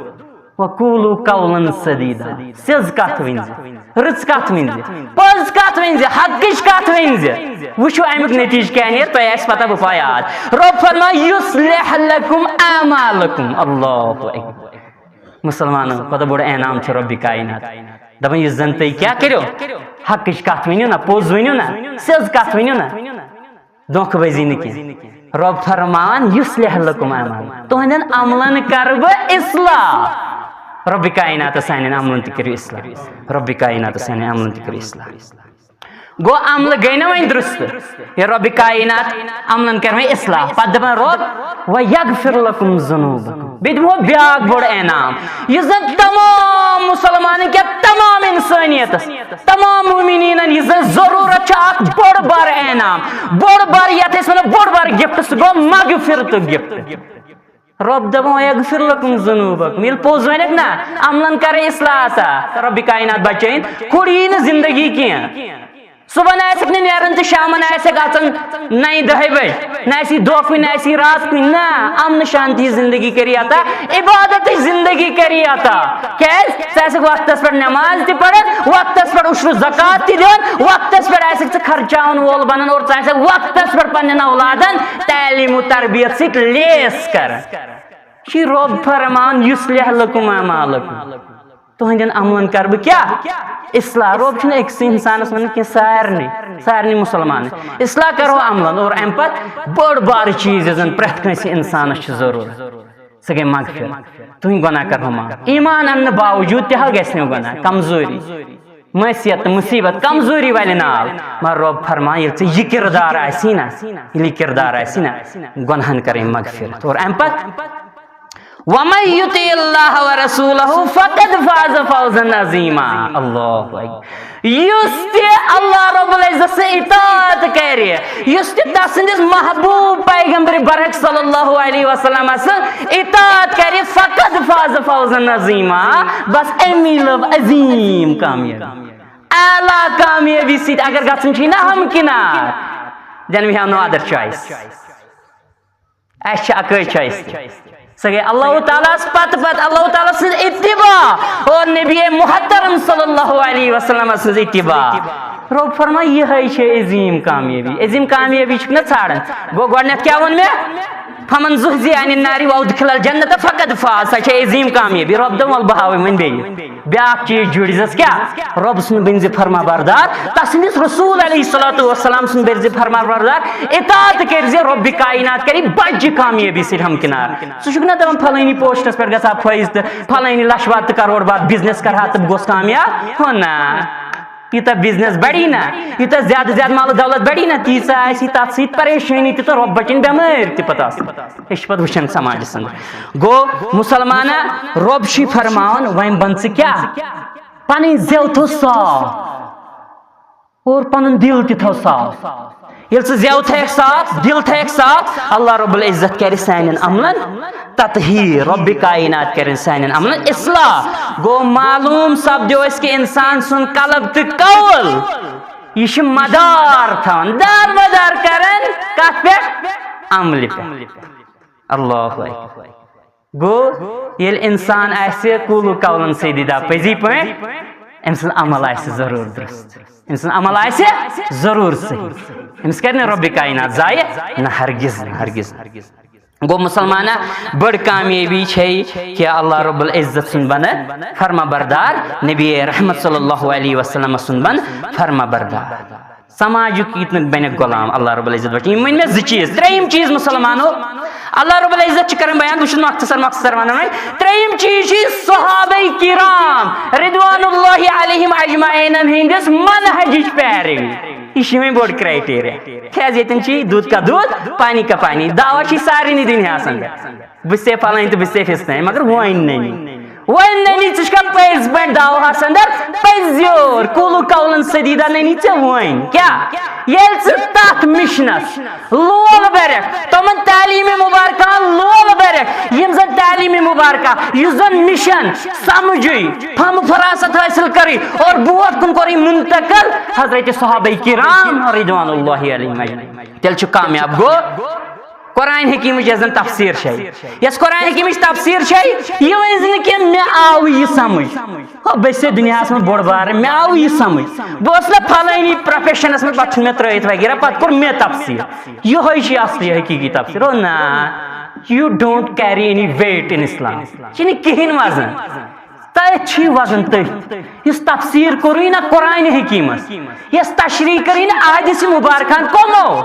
وقولوا قولا سدیدا، سیٚز کَتھ ؤنۍزِ، رٕژ کَتھ ؤنۍزِ، پٔز کَتھ ؤنۍزِ، حقٕچ کَتھ ؤنۍزِ۔ وٕچھِو اَمیُک نتیٖجہٕ کیٛاہ نیرِ، تۄہہِ آسہِ پَتہ بہٕ پَے آز۔ رۄب فرمایہِ، یُصلح لکم اعمالکم۔ اللہ اکبر۔ مسلمانو، کوٗتاہ بوٚڑ انعام چھُ رۄبِ کاینات۔ دَپان، یُس زَن تُہۍ کیٛاہ کٔرِو، حقٕچ کَتھ ؤنِو نہ، پوٚز ؤنِو نہ، سیٚز کَتھ ؤنِو نہ۔ دھوکہٕ بٲزی نہٕ کینٛہہ۔ رۄب فرمان، یُصلح لکم اعمال، تُہنٛدٮ۪ن عملن کرٕ بہٕ اصلاح۔ رۄبِ کایناتس سانٮ۪ن عملن تہِ کٔرِو اصلاح۔ رۄبِ کایناتس سانٮ۪ن عملن تہِ کٔرِو اصلاح۔ گوٚو عملہٕ گٔے نہ وۄنۍ درست؟ یہِ رۄبِ کاینات عملن کر وۄنۍ اصلاح۔ پتہٕ دپان، رۄب، ویغفر لکم ذنوبکم۔ بیٚیہِ دِمہو بیٛاکھ بوٚڑ انعام، یُس زن تمام مسلمانن کیٛاہ، تمام انسٲنیتس، تمام مومنینن یہِ زن ضروٗرت چھِ، اکھ بوٚڑ بار انعام، بوٚڑ بار یتھ أسۍ ونو بوٚڑ بار گفٹ، سُہ گوٚو مغفرتُک گفٹ۔ رۄب دپان، "ویغفر لکم ذنوبکم"، ییٚلہِ پوٚز ونکھ نا، عملن کرے اصلاح عطا، رۄبِ کاینات بچٲیِن، ہُر یی نہٕ زندگی کینٛہہ۔ صبحن آسکھ نہٕ نیران تہٕ شامن آسکھ اژان نَیہِ دَہہِ بجہِ، نہ آسی دۄہ کُنہِ، نہ آسی رات کُنہِ، نہ، امن شانتی زندگی کری عطا، عبادتٕچ زندگی کری عطا۔ کیازِ؟ ژٕ آسکھ وقتس پٮ۪ٹھ نماز تہِ پران، وقتس پٮ۪ٹھ عشر زکوٰۃ تہِ دِوان، وقتس پٮ۪ٹھ آسکھ ژٕ خرچاون وول بنان اور ژٕ آسکھ وقتس پٮ۪ٹھ پننٮ۪ن اولادن تعلیم و تربیت سۭتۍ لیس کران۔ چھِ رۄب فرمان، "یصلح لکم اعمالکم"۔ تُہنٛدٮ۪ن عملن کرٕ بہٕ کیٛاہ؟ اصلاح۔ رۄب چھُنہٕ أکسٕے انسانس ونان کینٛہہ، سارنٕے، سارنٕے مسلمانن۔ اصلاح کرو عملن، اور امہِ پتہٕ بٔڑ بارٕ چیٖز یُس زن پرٛٮ۪تھ کٲنٛسہِ انسانس چھِ ضروٗرت، سۄ گٔے مغفرت۔ تُہنٛدۍ گۄناہ کرہو معاف۔ ایمان اننہٕ باوجوٗد تہِ حظ گژھِ نہٕ گۄناہ، کمزوری، معصیت تہٕ مصیبت، کمزوری والہِ نال۔ مگر رۄب فرمان، ییٚلہِ ژےٚ یہِ کردار آسی نا، ییٚلہِ یہِ کردار آسی نا، گۄناہن کرے مغفرت۔ اور امہِ پتہٕ، ومن یطع اللہ ورسولہ فقد فاز فوزا عظیما۔ اللہ اکبر۔ یُس تہِ اللہ رب العزت سٕنٛز اطاعت کرِ، یُس تہِ تسٕنٛدِس محبوب پیغمبر برک صلی اللہ علیہ وسلم سٕنٛز اطاعت کرِ، فقد فاز فوزا عظیما، بس أمۍ میلٲو عظیم کامیٲبی، اعلیٰ کامیٲبی سۭتۍ۔ اگر گژھُن چھُے نا ہمکنار، then we have no other choice۔ اَسہِ چھِ اَکٲے choice۔ سۄ گٔے اللہ تعالیٰ ہَس پتہٕ پتہٕ، اللہ تعالیٰ سٕنٛز اتباع اور نبی محترم صلی اللہ علیہ وسلم سٕنٛز اتباع۔ رۄب فرمایہِ، یِہوٚے چھِ عظیٖم کامیٲبی۔ عظیٖم کامیٲبی چھُکھ نہ ژھانٛڈان۔ گوٚو، گۄڈٕنٮ۪تھ کیٛاہ ووٚن مےٚ؟ فمن زحزح عن النار وادخل الجنة فقد فاز۔ سۄ چھےٚ عظیٖم کامیٲبی۔ رۄب دوٚپ، وَلہٕ بہٕ ہاوَے وۄنۍ بیٚیہِ۔ بیٛاکھ چیٖز جُڑِ زَس کیٛاہ؟ رۄب سُنٛد بٔنۍ زِ فرما بردار، تسٕنٛدِس رسول علیہ الصلوۃ والسلام سُنٛد بٔنۍ زِ فرما بردار، اطاعت کٔرۍ زِ، رۄبِ کائنات کَرِ بجہِ کامیٲبی سۭتۍ ہمکنار۔ ژٕ چھُکھ نہ دَپان فلٲنی پوسٹَس پٮ۪ٹھ گژھٕ ہا فٲیِز تہٕ فلٲنی لَچھ واد تہٕ کَرور واد business کَرٕ ہا تہٕ بہٕ گوٚژھ کامیاب؟ ہو نا۔ یوٗتاہ business بَڑی نا، یوٗتاہ زیادٕ زیادٕ مال و دولت بَڑی نا، تیٖژاہ آسہِ تَتھ سۭتۍ پریشٲنی تہِ تہٕ رۄب بَچِنۍ بٮ۪مٲرۍ تہِ پَتہٕ آسان۔ أسۍ چھِ پَتہٕ وٕچھان سماجَس اندر۔ گوٚو مُسلمانہ، رۄب چھُے فرماوان، وۄنۍ بَن ژٕ کیٛاہ؟ پنٕنۍ زٮ۪و تھٲو صاف اور پنُن دِل تہِ تھٲو صاف۔ ییٚلہِ ژٕ زٮ۪و تھٲیکھ صاف، دِل تھٲیکھ صاف، اللہ رب العزت کرِ سانٮ۪ن عملن تطہیر، رب کائنات کرِ سانٮ۪ن عملن اصلاح۔ گوٚو معلوم سپدیو اَسہِ کہِ انسان سُنٛد قلب تہٕ قول، یہِ چھِ مدار تھاوان، دار مدار کران کتھ پٮ۪ٹھ؟ عملہِ پٮ۪ٹھ۔ اللہ اکبر۔ گوٚو، ییٚلہِ انسان آسہِ قولو قولن سدیدہ پٔزی پٲٹھۍ، أمۍ سُنٛد عمل آسہِ ضروٗر درست، أمۍ سُنٛد عمل آسہِ ضروٗر صحیح۔ أمِس کرِ نہٕ رۄبِ کائنات ضایع، نہ ہرگز، نہ ہرگز۔ گوٚو مُسلمانہ، بٔڑ کامیٲبی چھے کہِ اللہ رب العزت سُنٛد بنہٕ فرما بردار، نبی رحمت صلی اللہ علیہ وسلم سُنٛد بن فرما بردار۔ سماجُک یہِ تہِ نہٕ بنہِ غلام، اللہ رب العزت بچٲیِن۔ یِم ؤنۍ مےٚ زٕ چیٖز۔ ترٛیٚیِم چیٖز مُسلمانو، اللہ رب العزت چھُ کران بیان، بہٕ چھُس مختصر مختصر ونان وۄنۍ۔ ترٛیٚیِم چیٖز چھِ صحابہ کرام رضوان اللہ علیہم اجمعینن ہٕنٛدِس منہجٕچ پیروی۔ یہِ چھِ وۄنۍ بوٚڑ criteria۔ کیٛازِ ییٚتٮ۪ن چھِ دودھ کا دودھ، پانی کا پانی۔ دعویٰ چھِ سارنٕے دِنۍ آسان۔ بہٕ چھُسے پھلٲنۍ تہٕ بہٕ چھُسے فِستٲنۍ، مگر وۄنۍ نٔنی۔ وۄنۍ نٔنی، ژٕ چھُکھا پٔزۍ پٲٹھۍ دعوہَس اندر؟ پٔزۍ یور، قولو قولن سدیدہ نٔنی ژےٚ وۄنۍ۔ کیٛاہ؟ ییٚلہِ ژٕ تتھ مِشنَس لول برکھ، تِمن تعلیٖمِ مُبارکہٕ لول برکھ، یِم زن تعلیٖمِ مُبارکہ، یُس زن مِشن سمجھُے، فہم فراست حٲصِل کرٕے اور برونٛٹھ کُن کوٚرُے منتقل حضرت صحابہ کرام رضوان اللہ علیہم اجمعین۔ تیٚلہِ چھُ کامیاب۔ گوٚو، قرآن حکیمٕچ یۄس زن تفسیر چھے، یۄس قرآن حکیمٕچ تفسیر چھے، یہِ ؤنۍ زِ نہٕ کینٛہہ، مےٚ آو یہِ سمجھ۔ ہو، بہٕ چھُسے دُنیاہس منٛز بوٚڑ بارٕ، مےٚ آو یہِ سمجھ۔ بہٕ اوسُس نہ فلٲنی professionس منٛز، پتہٕ چھُنہٕ مےٚ ترٲیِتھ وغیرہ، پتہٕ کوٚر مےٚ تفسیر۔ یِہوٚے چھُ یہِ اصلی حقیٖقی تفسیر۔ ہو نا، you don't carry any weight in Islam۔ یہِ چھُنہٕ کِہیٖنۍ وزن۔ تٔتھۍ چھُ وزن تٔتھۍ۔ یُس تفسیر کوٚرُے نہ قرآن حکیمس، یۄس تشریح کٔرٕے نہ احادیث مبارکہن کمو،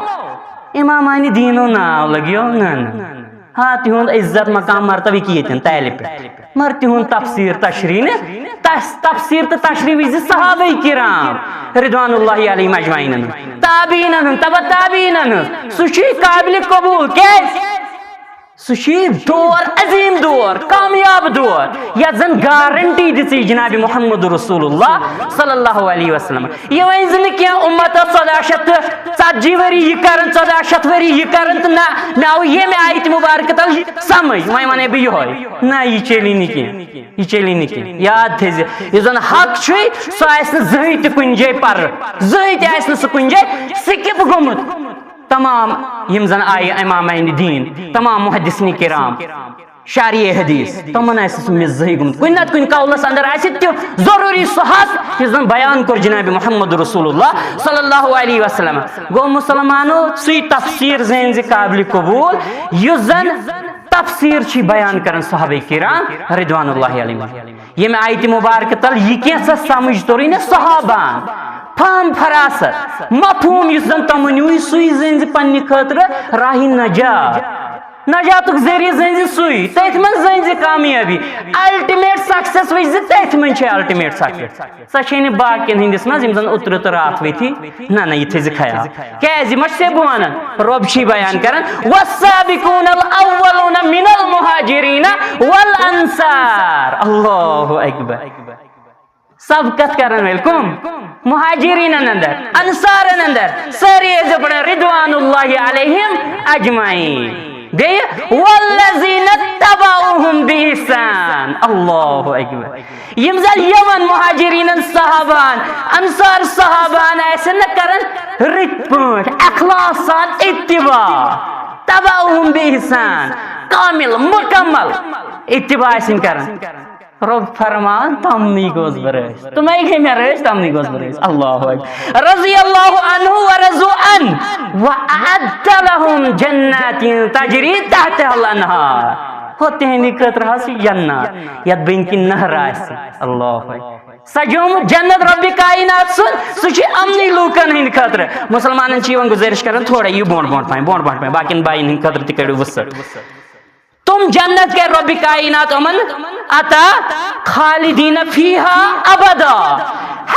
امامان دینو ناو لگیو نہ، نہ۔ ہاں، تِہُنٛد عزت، مقام، مرتبہٕ یہِ کہِ ییٚتٮ۪ن تالہِ پٮ۪ٹھ۔ مگر تِہُنٛد تفسیر تشریح نہٕ، تس-، تفسیر تہٕ تشریح وِزِ صحابہ کرام رضوان اللہ علیہم اجمعینن ہُنٛد، تابعینن ہُنٛد، تبع تابعینن ہُنٛد، سُہ چھُے قابلِ قبول۔ کیٛازِ؟ سُہ چھُ یہِ دور، عظیٖم دور، کامیاب دور، یَتھ زَن guarantee دِژٕے جناب محمد رسول اللہ صلی اللہ علیہ وسلم۔ یہِ ؤنۍ زِ نہٕ کینٛہہ، اُمت ٲس ژۄداہ شیٚتھ تہٕ ژتجی ؤری یہِ کران، ژۄداہ شیٚتھ ؤری یہِ کران، تہٕ نہ، مےٚ آو ییٚمہِ آیتہِ مُبارکہٕ تل یہِ سمجھ، وۄنۍ وَنے بہٕ یِہوٚے۔ نہ، یہِ چلی نہٕ کینٛہہ، یہِ چلی نہٕ کینٛہہ۔ یاد تھٲیزِ، یُس زَن حق چھُے، سُہ آسہِ نہٕ زٕہٕنۍ تہِ کُنہِ جایہِ پَرٕ، زٕہٕنۍ تہِ آسہِ نہٕ سُہ کُنہِ جایہِ skip گوٚمُت۔ تمام یِم زن آیہِ امامین دین، تمام محدثین کرام، شارح حدیث، تمن آسہِ سُہ مِس زٕہٕے گوٚمُت۔ کُنہِ نتہٕ کُنہِ قولس اندر آسہِ تہِ ضروٗری سُہ حق، یُس زن بیان کوٚر جناب محمد رسول اللہ صلی اللہ علیہ وسلم۔ گوٚو مُسلمانو، سُے تفسیر زٲنۍ زِ قابلِ قبول، یُس زن تفسیر چھ بیان کران صحابہ کرام رضوان اللہ علیہم۔ ییٚمہِ آیتہِ مبارکہ تل یہِ کینٛژھا سمجھ توٚرُے نہ صحابان، فہم فراست، مفہوم یُس زن تمن یُے سُے زٲنۍ زِ پننہِ خٲطرٕ راہی نجات، نجاتُک ذٔریعہٕ زٲنۍ زِ سُے، تٔتھۍ منٛز زٲنۍ زِ کامیٲبی، الٹیمیٹ سکسیس وٕچھ زِ تٔتھۍ منٛز چھِ الٹیمیٹ سکسیس۔ سۄ چھے نہٕ باقین ہٕنٛدِس منٛز یِم زن اوترٕ تہٕ راتھ ؤتھی۔ نہ، نہ، یہِ تھٲیزِ خیال۔ کیازِ؟ یہِ ما چھُ ژےٚ بہٕ ونان؟ رۄب چھُے بیان کران، "والسابقون الاولون من المہاجرین والانصار۔" اللہ اکبر۔ سبقت کرن وٲلۍ کم؟ مہاجرینن اندر، انصارن اندر، سٲری ٲسۍ پران رضوان اللہ علیہم اجمعین۔ بیٚیہِ، "والذین تبعوہم باحسان۔" اللہ اکبر۔ یِم زن یِمن مہاجرینن صحابان، انصار صحابان آسن نہ کران رٕتۍ پٲٹھۍ اخلاص سان اتباع، تبعوہم باحسان، کامل مکمل اتباع آسن کران۔ رۄب فرمان، تمنٕے گوس بہٕ رٲضۍ۔ تِمے گٔے مےٚ رٲضۍ، تمنٕے گوس بہٕ رٲضۍ۔ اللہ اکبر۔ رضی اللہ عنہ و رضوا عنہ و اعد لهم جنات تجری تحتها الانہار۔ ہو تہندِ خٲطرٕ حظ چھِ جنت، یتھ بٔنۍ کِنۍ نہر آسہِ۔ اللہ اکبر۔ سجومُت جنت رۄبِ کائنات سُنٛد، سُہ چھُ یِمنٕے لوٗکن ہٕنٛدِ خٲطرٕ۔ مُسلمانن چھِ یِوان گُزٲرِش کران، تھوڑا یِیِو برونٛٹھ برونٛٹھ پہن، برونٛٹھ برونٛٹھ پہن، باقین بایَن ہٕنٛدِ خٲطرٕ تہِ کٔرِو وُسعت۔ تِم جنت کَرِ رۄبِ کائنات یِمن عطا، خالدین فیہا ابدا،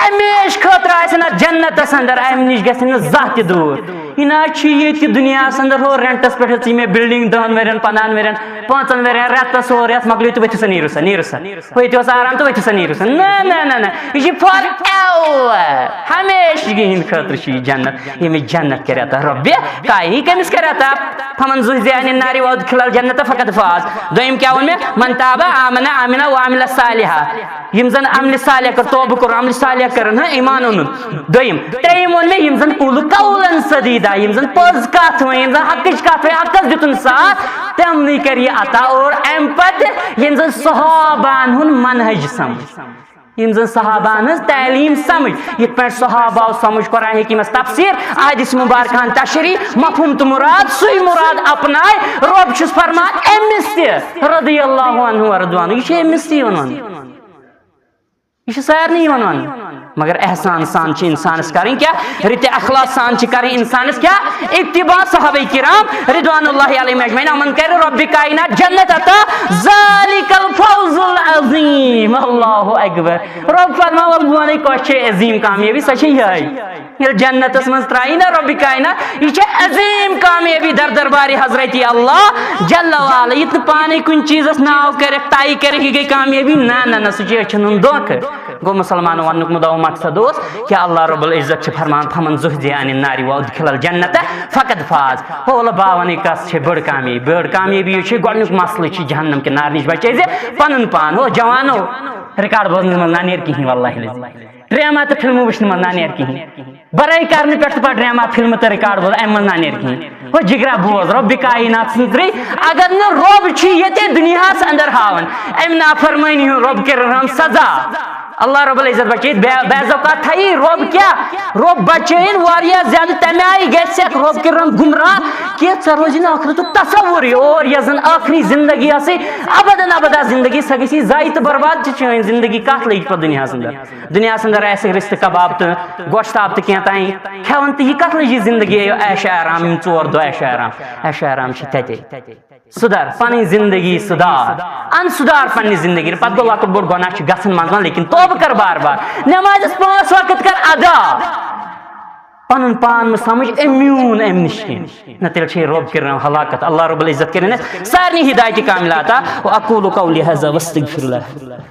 ہمیشہٕ خٲطرٕ آسن اتھ جنتس اندر، امہِ نِش گژھِ نہٕ زانٛہہ تہِ دوٗر۔ یہِ نہ حظ چھُ ییٚتہِ دُنیاہس اندر ہُہ رینٹس پٮ۪ٹھ ہیٚژ مےٚ بلڈنگ دہن ؤرین، پندہن ؤرین، پانٛژن ؤرین، رٮ۪تس ہور، یتھ مۄکلٲیِو تہٕ ؤتھِو سا، نیٖرِو سا، نیٖرِو سا۔ ہُہ ییٚتہِ اوس آرام تہٕ ؤتھِو سا، نیٖرِو سا۔ نہ، نہ، نہ، نہ۔ یہِ چھِ فار ایور۔ ہمیشگی ہٕنٛدِ خٲطرٕ چھِ یہِ جنت۔ ییٚمِس جنت کرِ عطا رۄبِ کائنات، کٔمِس کرِ عطا؟ فمن زحزح عن النار وادخل الجنة فقد فاز۔ دوٚیِم کیٛاہ ووٚن مےٚ؟ من تاب آمن آمن وعمل صالحا۔ یِم زن عملِ صالح کٔر، توبہٕ کوٚر، عملِ صالح کٔرٕن، ہاں، ایمان اوٚنُن۔ دوٚیِم۔ ترٛیٚیِم ووٚن مےٚ، یِم زن قولہٕ قولاً سدیدا، یِم زن پٔز کتھ ؤنۍ، یِم زن حقٕچ کتھ ؤنۍ، حقس دیُتُن ساتھ، تِمنٕے کرِ یہِ عطا۔ اور امہِ پتہٕ یِم زن صحابہن ہُنٛد منہج سمجھ، یِم زن صحابہن ہٕنٛز تعلیٖم سمجھ، یِتھ پٲٹھۍ صحابہ سمجھ قرآن حکیمس تفسیر، احادیث مبارکہن تشریح، مفہوم تہٕ مراد، سُے مراد اپناے۔ رۄب چھُس فرمان أمِس تہِ، رضی اللہ عنہ و رضوانہ، یہِ چھُ أمِس تہِ یِوان وننہٕ۔ یہِ چھُ سارنٕے یِوان وننہٕ۔ مگر احسان سان چھِ انسانس کرٕنۍ کیٛاہ؟ رٕتہِ اخلاص سان چھِ کرٕنۍ انسانس کیٛاہ؟ اتباع صحابہ کرام رضوان اللہ علیہم اجمعین، یِمن کرِ رۄبِ کائنات جنت عطا۔ ذالک الفوز العظیم۔ اللہ اکبر۔ رۄب فرماوان، بہٕ ونے کۄس چھے عظیم کامیٲبی، سۄ چھے یِہے۔ ییٚلہِ جنتس منٛز ترٛایی نا رۄبِ کائنات، یہِ چھےٚ عظیم کامیٲبی در دربارِ حضرت اللہ جل وعلا۔ یہِ تہِ پانے کُنہِ چیٖزس ناو کرکھ، طے کرکھ، یہِ گٔے کامیٲبی۔ نہ، نہ، نہ، سُہ چھُ أچھن ہُنٛد دھوکہٕ۔ گوٚو مُسلمانو وننُک مُدعا مقصد اوس کہِ اللہ رب العزت چھِ فرمان، فمن زحزح عن النار وادخل الجنة فقد فاز۔ ہو، اللہ، بہٕ ونے کس چھِ بٔڑ کامیٲبی؟ بٔڑ کامیٲبی یہِ چھِ گۄڈنیُک مسلہٕ چھِ جہنم کہِ نارٕ نِش بچٲے زِ پنُن پان۔ ہو جوانو، ریکارڈ بوزنس منٛز نہ نیرِ کِہیٖنۍ، واللہ العظیم۔ ڈرامہ تہٕ فلمہٕ وٕچھنہٕ منٛز نہ نیرِ کِہیٖنۍ۔ برٲے کرنہٕ پٮ۪ٹھ تہٕ پتہٕ ڈرامہ، فلمہٕ تہٕ ریکارڈ بوز، امہِ منٛز نہ نیرِ کِہیٖنۍ۔ ہو جگرا بوز، رۄبِ کائنات سٕنٛز رٕے، اگر نہٕ رۄب چھُ ییٚتہِ دُنیاہس اندر ہاوان، امہِ نافرمٲنی ہُنٛد رۄب کَرِ رحم سزا۔ اللہ رب العزت بچٲیِتھ، بے-، بعض اوقات تھایی رۄب کیٛاہ؟ رۄب بچٲیِن واریاہ زیادٕ تَمہِ آیہِ گژھِ رۄب کَرِ رحم گمراہ کہِ ژےٚ روزِ نہٕ ٲخرتُک تصورٕے۔ اور یۄس زن ٲخری زندگی آسہِ، ابدن ابدا زندگی، سۄ گژھِ ضایع تہٕ برباد۔ چھِ چٲنۍ زندگی، کتھ لٔج پتہٕ دُنیاہس اندر؟ دُنیاہس اندر آسہِ رِستہٕ کباب تہٕ گۄشتاب تہٕ کینٛہہ تام کھٮ۪وان، تہٕ یہِ کتھ لٔج یہِ زندگی؟ یہِ عیش آرام، یِم ژور دۄہ عیش آرام، عیش آرام چھِ تَتے۔ سُدھار پنٕنۍ زندگی، سُدھار، ان سُدھار پننہِ زندگی۔ پتہٕ گوٚو لۄکُٹ بوٚڑ گۄناہ چھُ گژھان منٛزٕ منٛزٕ، لیکن توبہٕ کر بار بار، نمازس پانٛژھ وقت کر ادا۔ پنُن پان مہٕ سمجھ امیوٗن امہِ نِش کینٛہہ، نہ تیٚلہِ چھے رۄب کَرِ رحم ہلاکت۔ اللہ رب العزت کٔرِنۍ اَسہِ سارنٕے ہدایتِ کاملہ عطا۔ وأقول قولي هذا وأستغفر الله۔